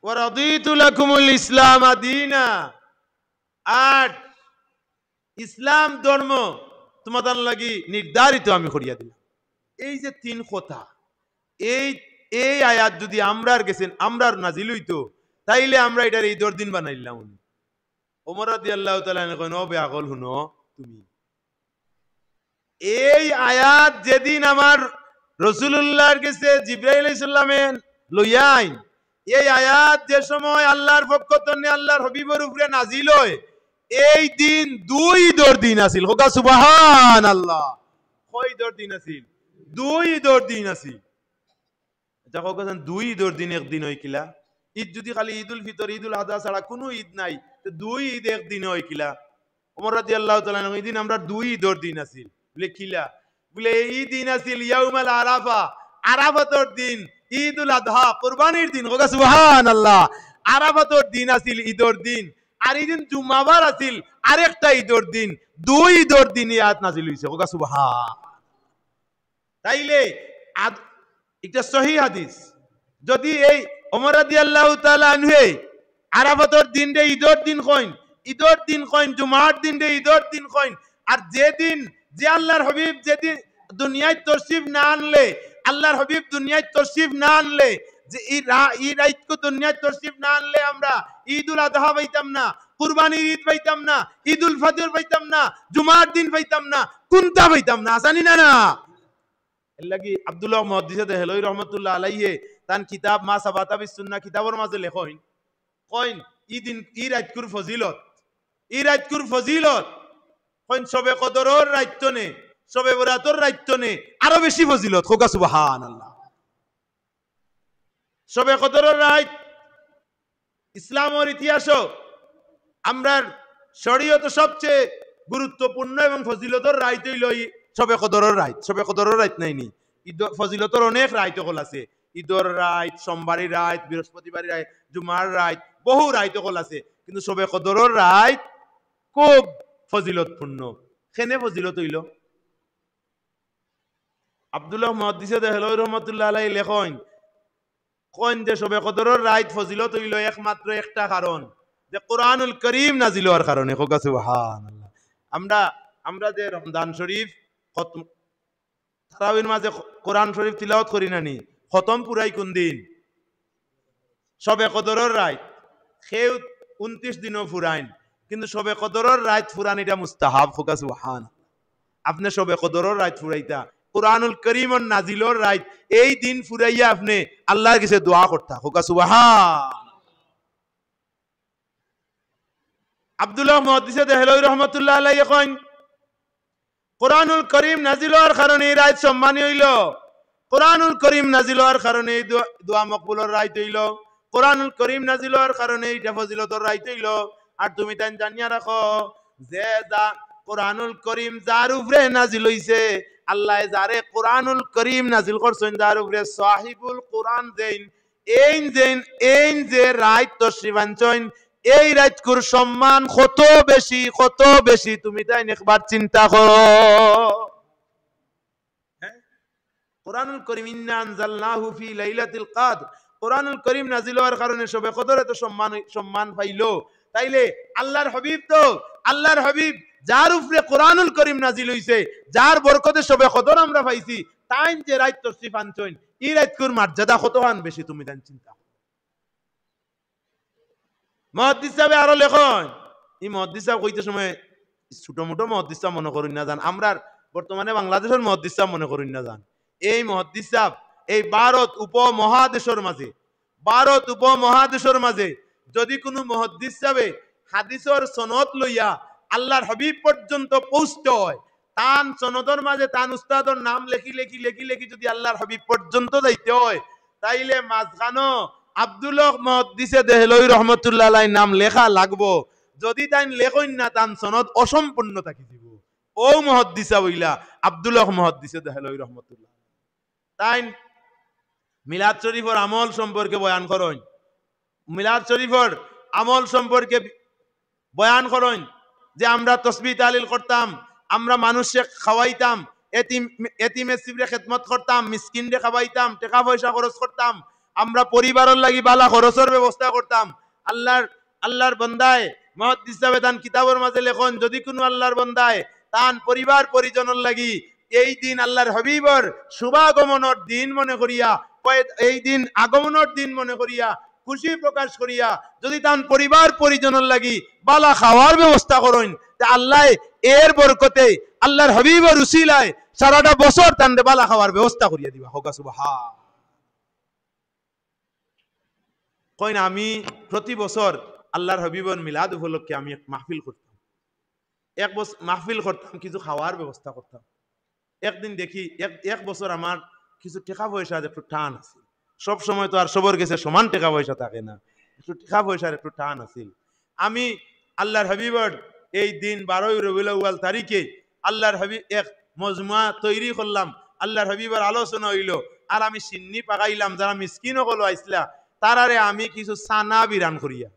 "ওয়া রাদিতু লাকুমুল ইসলামা দীনা।" আর ইসলাম ধর্ম তুমাতার লাগি নির্ধারিত আমি করিয়া দিলাম। এই যে তিন কথা, এই, এই আয়াত যুদি আমরার গেছে, আমরার নাজিল অইতো, তাইলে আমরা ইটারে ইদর দিন বানাইলাম। ওমর রাদিয়াল্লাহু তাআলা আনহু কইন, "ও বেআকল, হুনো তুমি, এই আয়াত যেদিন আমার রাসুলুল্লাহর গেছে জিব্রাইল আলাইহিস সালামে লইয়া আইন, এই আয়াত যে সময় আল্লাহর পক্ষ তনে আল্লাহর হাবিবর উপরে নাজিল অয়, এই দিন দুই ইদর দিন আছিল।" কউক্কা সুবহানাল্লাহ। কয় ইদর দিন আছিল? দুই ইদর দিন আছিল। আচ্ছা, কউক্কা চাইন, দুই ইদর দিন একদিন অয় কিলা? ইদ যুদি খালি ইদুল ফিতর, ইদুল আদহা ছাড়া কুনু ইদ নাই, তে দুই ইদ একদিন অয় কিলা? ওমর রাদিয়াল্লাহু তাআলা আনহু, "ইদিন আমরার দুই ইদর দিন আছিল।" বুলে, "কিলা?" বুলে, "এই দিন আছিল ইয়াউমাল আরাফা, আরাফাতর দিন, ইদুল আদহা, কুরবানির দিন।" কউক্কা সুবহানাল্লাহ। আরাফাতর দিন আছিল ইদর দিন, আর ইদিন জুমাবার আছিল আরেকটা ইদর দিন। দুই ইদর দিন ই আয়াত নাজিল অইছে। কউক্কা সুবহান। তাইলে আদ-, একটা সহি হাদিস। যুদি এই ওমর রাদিয়াল্লাহু তাআলা আনহুয়ে আরাফাতর দিনরে ইদর দিন কইন, ইদর দিন কইন, জুমার দিনরে ইদর দিন কইন, আর যেদিন, যে আল্লাহর হাবিব যেদিন দুনিয়াত তশরিফ না আনলে, আল্লাহর হাবিব দুনিয়াত তশরিফ না আনলে, যে ই রা-, ই রাইতকু দুনিয়াত তশরিফ না আনলে আমরা ইদুল আদহা পাইতাম না, কুরবানির ইদ পাইতাম না, ইদুল ফিতর পাইতাম না, জুমার দিন পাইতাম না, কুন্তা পাইতাম না, আছানি না না? এরলাগি আব্দুল্লাহ মুহাদ্দিসে দেহলভী রহমতুল্লাহ আলাইহে তান কিতাব মা সাবাতা বিস সুন্নাহ কিতাবর মাঝে লেখইন, কইন, "ই দিন, ই রাইতকুর ফজিলত, ই রাইতকুর ফজিলত", কইন, "শবে কদরর রাইত তনে, শবে বরাতর রাইত তনে আরো বেশি ফজিলত।" কউক্কা সুবহানাল্লাহ। শবে কদরর রাইত ইসলামর ইতিহাসো আমরার শরীয়তো সবচেয়ে গুরুত্বপূর্ণ এবং ফজিলতর রাইত অইলো ই শবে কদরর রাইত। শবে কদরর রাইত নায়নি? ইদ-, ফজিলতর অনেক রাইত অকল আছে। ইদর রাইত, সোমবারি রাইত, বৃহস্পতিবারি রাইত, জুমার রাইত, বহু রাইত অকল আছে। কিন্তু শবে কদরর রাইত খুব ফজিলতপূর্ণ। কেনে ফজিলত অইলো? আব্দুল্লাহ মুহাদ্দিসে দেহলভী রহমতুল্লাহ আলাইহি লেখইন, কইন যে শবে কদরর রাইত ফজিলত অইলো একমাত্র একটা কারণ, যে কোরআনুল করিম নাজিল অওয়ার কারণে। কউক্কা সুবহানাল্লাহ। আমরা, আমরা যে রমজান শরীফ খতম, তারাবির মাঝে কোরআন শরীফ তিলাওয়াত করি না নি, খতম পুরাই কুন দিন? শবে কদরর রাইত। কেউ ঊনত্রিশ দিনও ফুরাইন, কিন্তু শবে কদরর রাইত ফুরানিটা মুস্তাহাব। কউক্কা সুবহান। আপনে শবে কদরর রাইত ফুরাইতা, কোরআনুল করিমর নাজিলর রাইত, এই দিন ফুরাইয়া আপনে আল্লাহর গেছে দোয়া করতা। কউক্কা সুবহান। আব্দুল্লাহ মুহাদ্দিসে দেহলভী রহমতুল্লাহ আলাইহি কইন, কোরআনুল করিম নাজিল অওয়ার কারণে এই রাইত সম্মানী অইলো। কোরআনুল করিম নাজিল অওয়ার কারণে এই দোয়া, দোয়া মকবুলর রাইত অইলো। কোরআনুল করিম নাজিল অওয়ার কারণে ইটা ফজিলতর রাইত অইলো। আর তুমি তাইন জানিয়া রাখো, যে যা কোরআনুল করিম যার উপরে নাজিল অইছে, আল্লায় যারে কোরআনুল করিম নাজিল করছইন, যার উপরে সাহিবুল কোরআন যেইন, এইন যেইন, এইন যে রাইত তশরিফ আনছইন, এই রাইতকুর সম্মান কত বেশি, কত বেশি, তুমি তাইন একবার চিন্তা করো। হ্যাঁ? কোরআনুল করিম, "ইন্না আনজালনাহু ফি লাইলাতিল কদর।" কোরআনুল করিম নাজিল অওয়ার কারণে শবে কদর এত সম্মান, সম্মান পাইলো। তাইলে আল্লাহর হাবিব তো, আল্লাহর হাবিব যার উপরে কোরআনুল করিম নাজিল অইছে, যার বরকতে শবে কদর আমরা পাইছি, তাইন যে রাইত তশরিফ আনছইন, ই রাইতকুর মর্যাদা কতখান বেশি তুমি তাইন চিন্তা করো। মুহাদ্দিস সাহেবে আরো লেখইন, ই মুহাদ্দিস সাহেব কইতে সময় ছোট মোটো মুহাদ্দিস সাহেব মনে করইন না যান, আমরার বর্তমানে বাংলাদেশর মুহাদ্দিস সাহেব মনে করইন না যান। এই মুহাদ্দিস সাহেব এই ভারত উপমহাদেশর মাঝে, ভারত উপমহাদেশর মাঝে যদি কুনু মুহাদ্দিস সাহেবে হাদিসর সনদ লইয়া আল্লাহর হাবিব পর্যন্ত পৌঁছতে হয়, তান সনদর মাঝে তান উস্তাদর নাম লেখি, লেখি, লেখি, লেখি যদি আল্লাহর হাবিব পর্যন্ত যাইতে হয়, তাইলে মাঝখানো আব্দুল হক মুহাদ্দিসে দেহলভী রহমতুল্লাহ আলাইহির নাম লেখা লাগবো। যদি তাইন লেখইন না, তান সনদ অসম্পূর্ণ থাকি যিবো। অউ মুহাদ্দিস অইলা আব্দুল হক মুহাদ্দিসে দেহলভী রহমতুল্লাহ। তাইন মিলাদ শরীফর আমল সম্পর্কে বয়ান করইন। মিলাদ শরীফর আমল সম্পর্কে বয়ান করইন যে আমরা তসবিহ তাহলিল করতাম, আমরা মানুষরে খাওয়াইতাম, এতিম, এতিমে সিবরে খেদমত করতাম, মিসকিনরে খাওয়াইতাম, টেকা পয়সা খরচ করতাম, আমরা পরিবারর লাগি বালা খরচর ব্যবস্থা করতাম। আল্লাহর, আল্লাহর বন্দায় মুহাদ্দিস সাহেবে তান কিতাবর মাঝে লেখইন, যদি কুনু আল্লাহর বন্দায় তান পরিবার পরিজনর লাগি এই দিন আল্লাহর হাবিবর শুভাগমনর দিন মনে করিয়া, পয়-, এই দিন আগমনর দিন মনে করিয়া খুশি প্রকাশ করিয়া যদি তান পরিবার পরিজনর লাগি বালা খাওয়ার ব্যবস্থা করইন, তে আল্লায় এর বরকতে, আল্লাহর হাবিবর উসিলায় সারাটা বছর তানরে বালা খাওয়ার ব্যবস্থা করিয়া দিবা। কউক্কা সুবহান। কইন, আমি প্রতি বছর আল্লাহর হাবিবর মিলাদ উপলক্ষে আমি এক মাহফিল করতাম, এক বছর মাহফিল করতাম, কিছু খাওয়ার ব্যবস্থা করতাম। একদিন দেখি, এক, এক বছর আমার কিছু টেকা পয়সা একটু টান আছিল। সব সময় তো আর সবর গেছে সমান টেকা পয়সা থাকে না, একটু টেকা পয়সার একটু টান আছিল। আমি আল্লাহর হাবিবর এই দিন বারোই রবিউল আউয়াল তারিখে আল্লাহর হাবিব এক মজমুয়া তৈরি করলাম, আল্লাহর হাবিবর আলোচনা অইলো। আর আমি শিন্নি পাকাইলাম, যারা মিসকিন অকল আইছলা, তারারে আমি কিছু চানা বিরান করিয়া,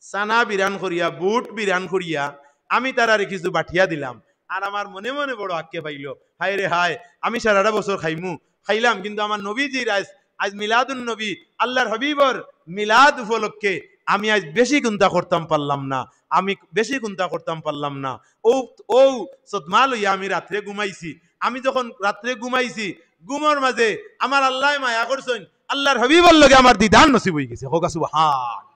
চানা বিরান করিয়া, বুট বিরান করিয়া আমি তারারে কিছু বাটিয়া দিলাম। আর আমার মনে মনে বড় আক্ষেপ আইলো, হায় রে হায়, আমি সারাটা বছর খাইমু, খাইলাম, কিন্তু আমার নবীজির আইজ, আইজ মিলাদুন নবী, আল্লাহর হাবিবর মিলাদ উপলক্ষে আমি আইজ বেশি কুন্তা করতাম পারলাম না, আমি বেশি কুন্তা করতাম পারলাম না। ও, ও সদমা লইয়া আমি রাত্রে ঘুমাইছি। আমি যখন রাত্রে ঘুমাইছি, ঘুমর মাঝে আমার আল্লায় মায়া করছইন, আল্লাহর হাবিবর লগে আমার দিদার নসিব অইগেছে। কউক্কা সুবহান।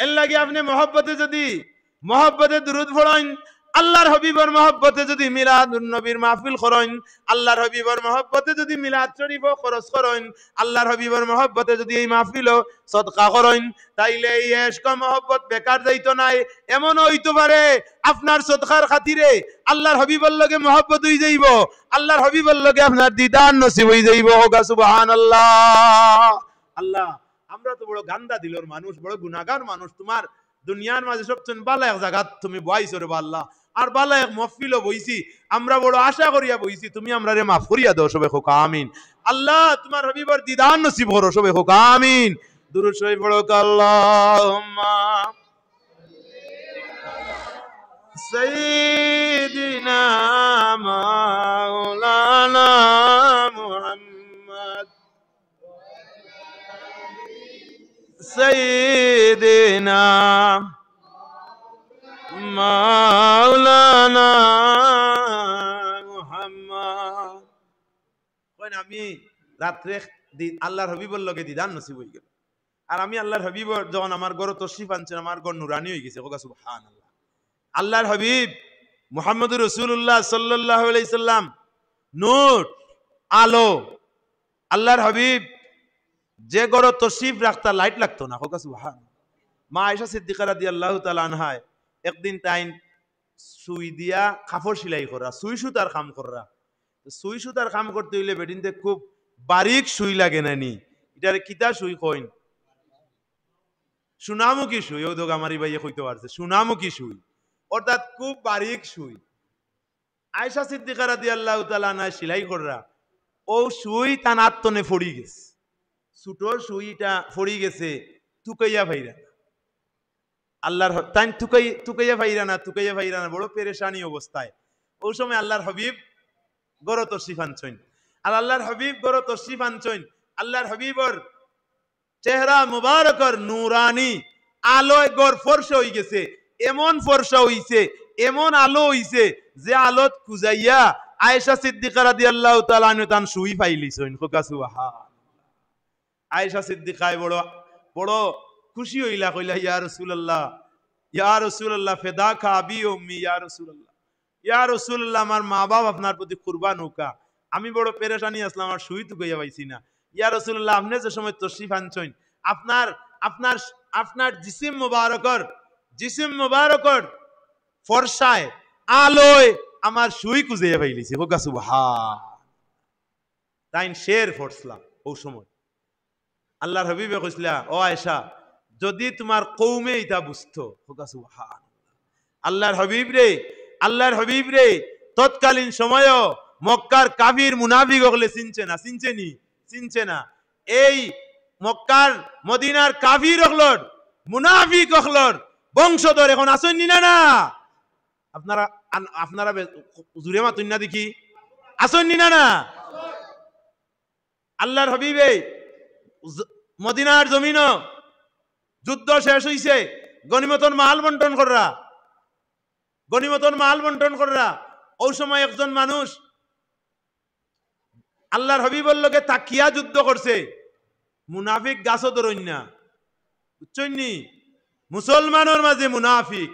এর লাগি আপনে মহব্বতে যদি, মহব্বতে দুরুদ পড়ইন, আল্লাহর হাবিবর মহব্বতে যদি মিলাদুন নবীর মাহফিল করইন, আল্লাহর হাবিবর মহব্বতে যদি মিলাদ শরীফও খরচ করইন, আল্লাহর হাবিবর মহব্বতে যদি এই মাহফিলও সদকা করইন, তাইলে এই এশক মহব্বত বেকার যাইতো নায়। এমনও অইতো পারে আপনার সদকার খাতিরে আল্লাহর হাবিবর লগে মহব্বত অইযাইবো, আল্লাহর হাবিবর লগে আপনার দিদার নসিব অইযাইবো। কউক্কা সুবহানাল্লাহ। আল্লাহ, আমরা তো বড় গান্দা দিলর মানুষ, বড় গুনাগার মানুষ। তুমার দুনিয়ার মাঝে সবচেয়ে বালা এক জাগাত তুমি বওয়াইছো রে বা আল্লাহ, আর বালা এক মহফিলো বইছি, আমরা বড় আশা করিয়া বইছি, তুমি আমরারে মাফ করিয়া দেও। সবে কউক্কা আমিন। আল্লাহ, তুমার হাবিবর দিদার নসিব করো। সবে কউক্কা আমিন। দুরুদ শরীফ পড়ো। আল্লাহুম্মা সাইয়্যিদিনা মাওলানা মুহাম্মদ, সাইয়্যিদিনা মাওলানা মুহাম্মদ। কইন, আমি রাত্রে দি-, আল্লাহর হাবিবর লগে দিদার নসিব অইগেল। আর আমি আল্লাহর হাবিবর যখন আমার ঘরো তশরিফ আনছইন, আমার ঘর নুরানি অইগেছে। কউক্কা সুবহানাল্লাহ। আল্লাহর হাবিব মুহাম্মদুর রাসূলুল্লাহ সাল্লাল্লাহু আলাইহি সাল্লাম, নূর, আলো। আল্লাহর হাবিব যে ঘরো তশরিফ রাখতা, লাইট লাগতো না। কউক্কা সুবহান। মা আয়েশা সিদ্দিকা রাদিয়াল্লাহু তাআলা আনহায় একদিন তাইন সুই দিয়া কাপড় সিলাই কররা, সুই সুতার কাম কররা। তো সুই সুতার কাম করতে অইলে বেটিন্তে খুব বারিক সুই লাগে না নি? ইটারে কিতা সুই কইন? সোনামুখী সুই। অউ দেখউক্কা, আমার ই ভাইয়ে কইতো পারছে, সোনামুখী সুই, অর্থাৎ খুব বারিক সুই। আয়েশা সিদ্দিকা রাদিয়াল্লাহু তাআলা আনহা সিলাই কররা, অউ সুই তান আত তনে পড়ি গেছে, ছোট সুইটা পড়ি গেছে, তুকাইয়া পাইরা না। আল্লাহর হ-, তাইন তুকাই-, তুকাইয়া পাইরা না, তুকাইয়া পাইরা না, বড় পেরেশানি অবস্থায়। অউ সময় আল্লাহর হাবিব ঘরো তশরিফ আনছইন। আর আল্লাহর হাবিব ঘরো তশরিফ আনছইন, আল্লাহর হাবিবর চেহারা মুবারকর নুরানি আলোয় ঘর ফর্সা অইগেছে, এমন ফর্সা অইছে, এমন আলো অইছে, যে আলোত কুজাইয়া আয়েশা সিদ্দিকা রাদিয়াল্লাহু তাআলা আনহা তান সুই পাইলিছইন। কউক্কা সুবহান। আয়েশা সিদ্দিকায় বড়, বড় খুশি অইলা, কইলা, "ইয়া রাসূলুল্লাহ, ইয়া রাসূলুল্লাহ, ফিদাকা আবি ওয়া উম্মি, ইয়া রাসূলুল্লাহ, ইয়া রাসূলুল্লাহ, আমার মা বাপ আপনার প্রতি কুরবান অউক্কা। আমি বড় পেরেশানি আছলাম, আমার সুই তুকাইয়া পাইছি না। ইয়া রাসূলুল্লাহ, আপনে যে সময় তশরিফ আনছইন, আপনার, আপনার, আপনার জিসিম মুবারকর, জিসিম মুবারকর ফর্সায়, আলোয় আমার সুই কুজাইয়া পাইলিছি।" কউক্কা সুবহান। তাইন শের ফড়ছলা অউ সময়। আল্লাহর হাবিবে কইছলা, "ও আয়েশা, যদি তুমার কওমে ইতা বুঝতো।" কউক্কা সুবহান। আল্লাহর হাবিবরে, আল্লাহর হাবিবরে তৎকালীন সময়ও মক্কার কাফির মুনাফিক অকলে চিনছে না, চিনছে নি? চিনছে না। এই মক্কার, মদিনার কাফির অকলর, মুনাফিক অকলর বংশধর অখন আছইন নি না, না? আপনারা আন-, আপনারা বে-, জুরে মাতইন না দেখি, আছইন নি না, না? আল্লাহর হাবিবে জ-, মদিনার জমিনো যুদ্ধ শেষ অইছে, গনিমতর মাল বন্টন কররা, গনিমতর মাল বন্টন কররা। অউ সময় একজন মানুষ আল্লাহর হাবিবর লগে থাকিয়া যুদ্ধ করছে। মুনাফিক গাছো ধরইন না, বুঝছইন নি? মুসলমানর মাঝে মুনাফিক,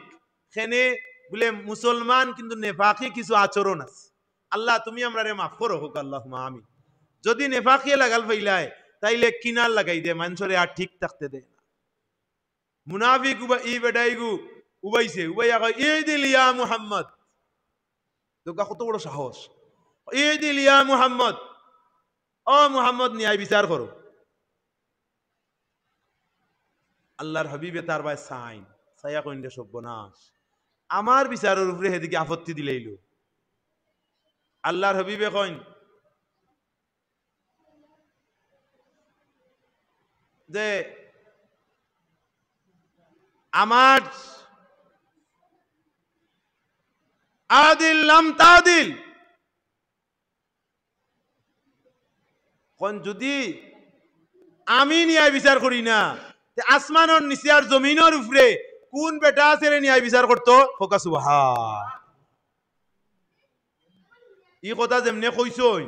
কেনে বুলে মুসলমান কিন্তু নেফাকি কিছু আচরণ আছে। আল্লাহ তুমি আমরারে মাফ করো, কউক্কা আল্লাহুম্মা আমিন। যদি নেফাকিয়ে লাগাল পাইলায়, তাইলে কিনার লাগাই দে, মানষরে আর ঠিক থাকতে দে না। মুনাফিক উবা-, ই বেটাইগু উবাইছে, উবাইয়া কয়, "ইদিল ইয়া মুহাম্মদ।" দেখউক্কা কত বড় সাহস। "ইদিল ইয়া মুহাম্মদ, ও মুহাম্মদ, ন্যায় বিচার করো।" আল্লাহর হাবিবে তার বায় চাইন, চাইয়া কইন, "রে সর্বনাশ, আমার বিচারর উপরে হেদিকে আপত্তি দিলাইলো।" আল্লাহর হাবিবে কইন, যে আমার আদিল লাম তাদিল, কইন যদি আমি ন্যায় বিচার করি না, তে আসমানর নিচে আর জমিনর উপরে কোন বেটা আছে রে ন্যায় বিচার করতো? কউক্কা সুবহান। ই কথা যেমনে কইছইন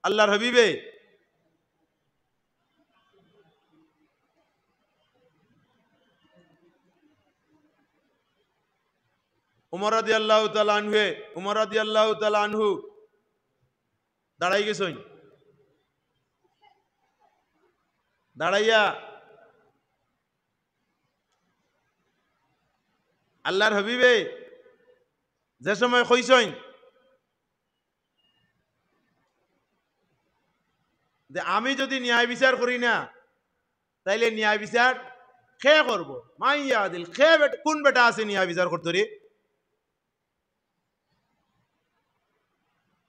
আল্লাহর হাবিবে, উমর রাদিয়াল্লাহু তাআলা আনহুয়ে, উমর রাদিয়াল্লাহু তাআলা আনহু দাঁড়াই গেছইন। দাঁড়াইয়া আল্লাহর হাবিবে যে সময় কইছইন যে আমি যদি ন্যায় বিচার করি না, তাইলে ন্যায় বিচার কে করবো? মান ইয়াদিল, কে বেট-, কোন বেটা আছে ন্যায় বিচার করতো রে?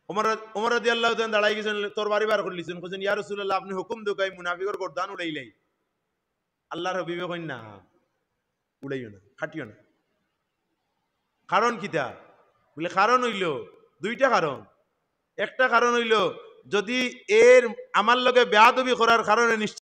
ওমর, ওমর রাদিয়াল্লাহু তাআলা দাঁড়াই গেছইন, তরবারি বার করিলিছইন, কইছইন, "ইয়া রাসূলুল্লাহ, আপনে হুকুম দেউক্কা, ই মুনাফিকর গর্দান উড়াইলাই।" আল্লাহর হাবিবে কইন, "না, উড়াইও না, কাটিও না।" কারণ কিতা? বুলে, "কারণ অইলো দুইটা কারণ। একটা কারণ অইলো, যদি এর আমার লগে বেয়াদবি করার কারণে নিশ্চয়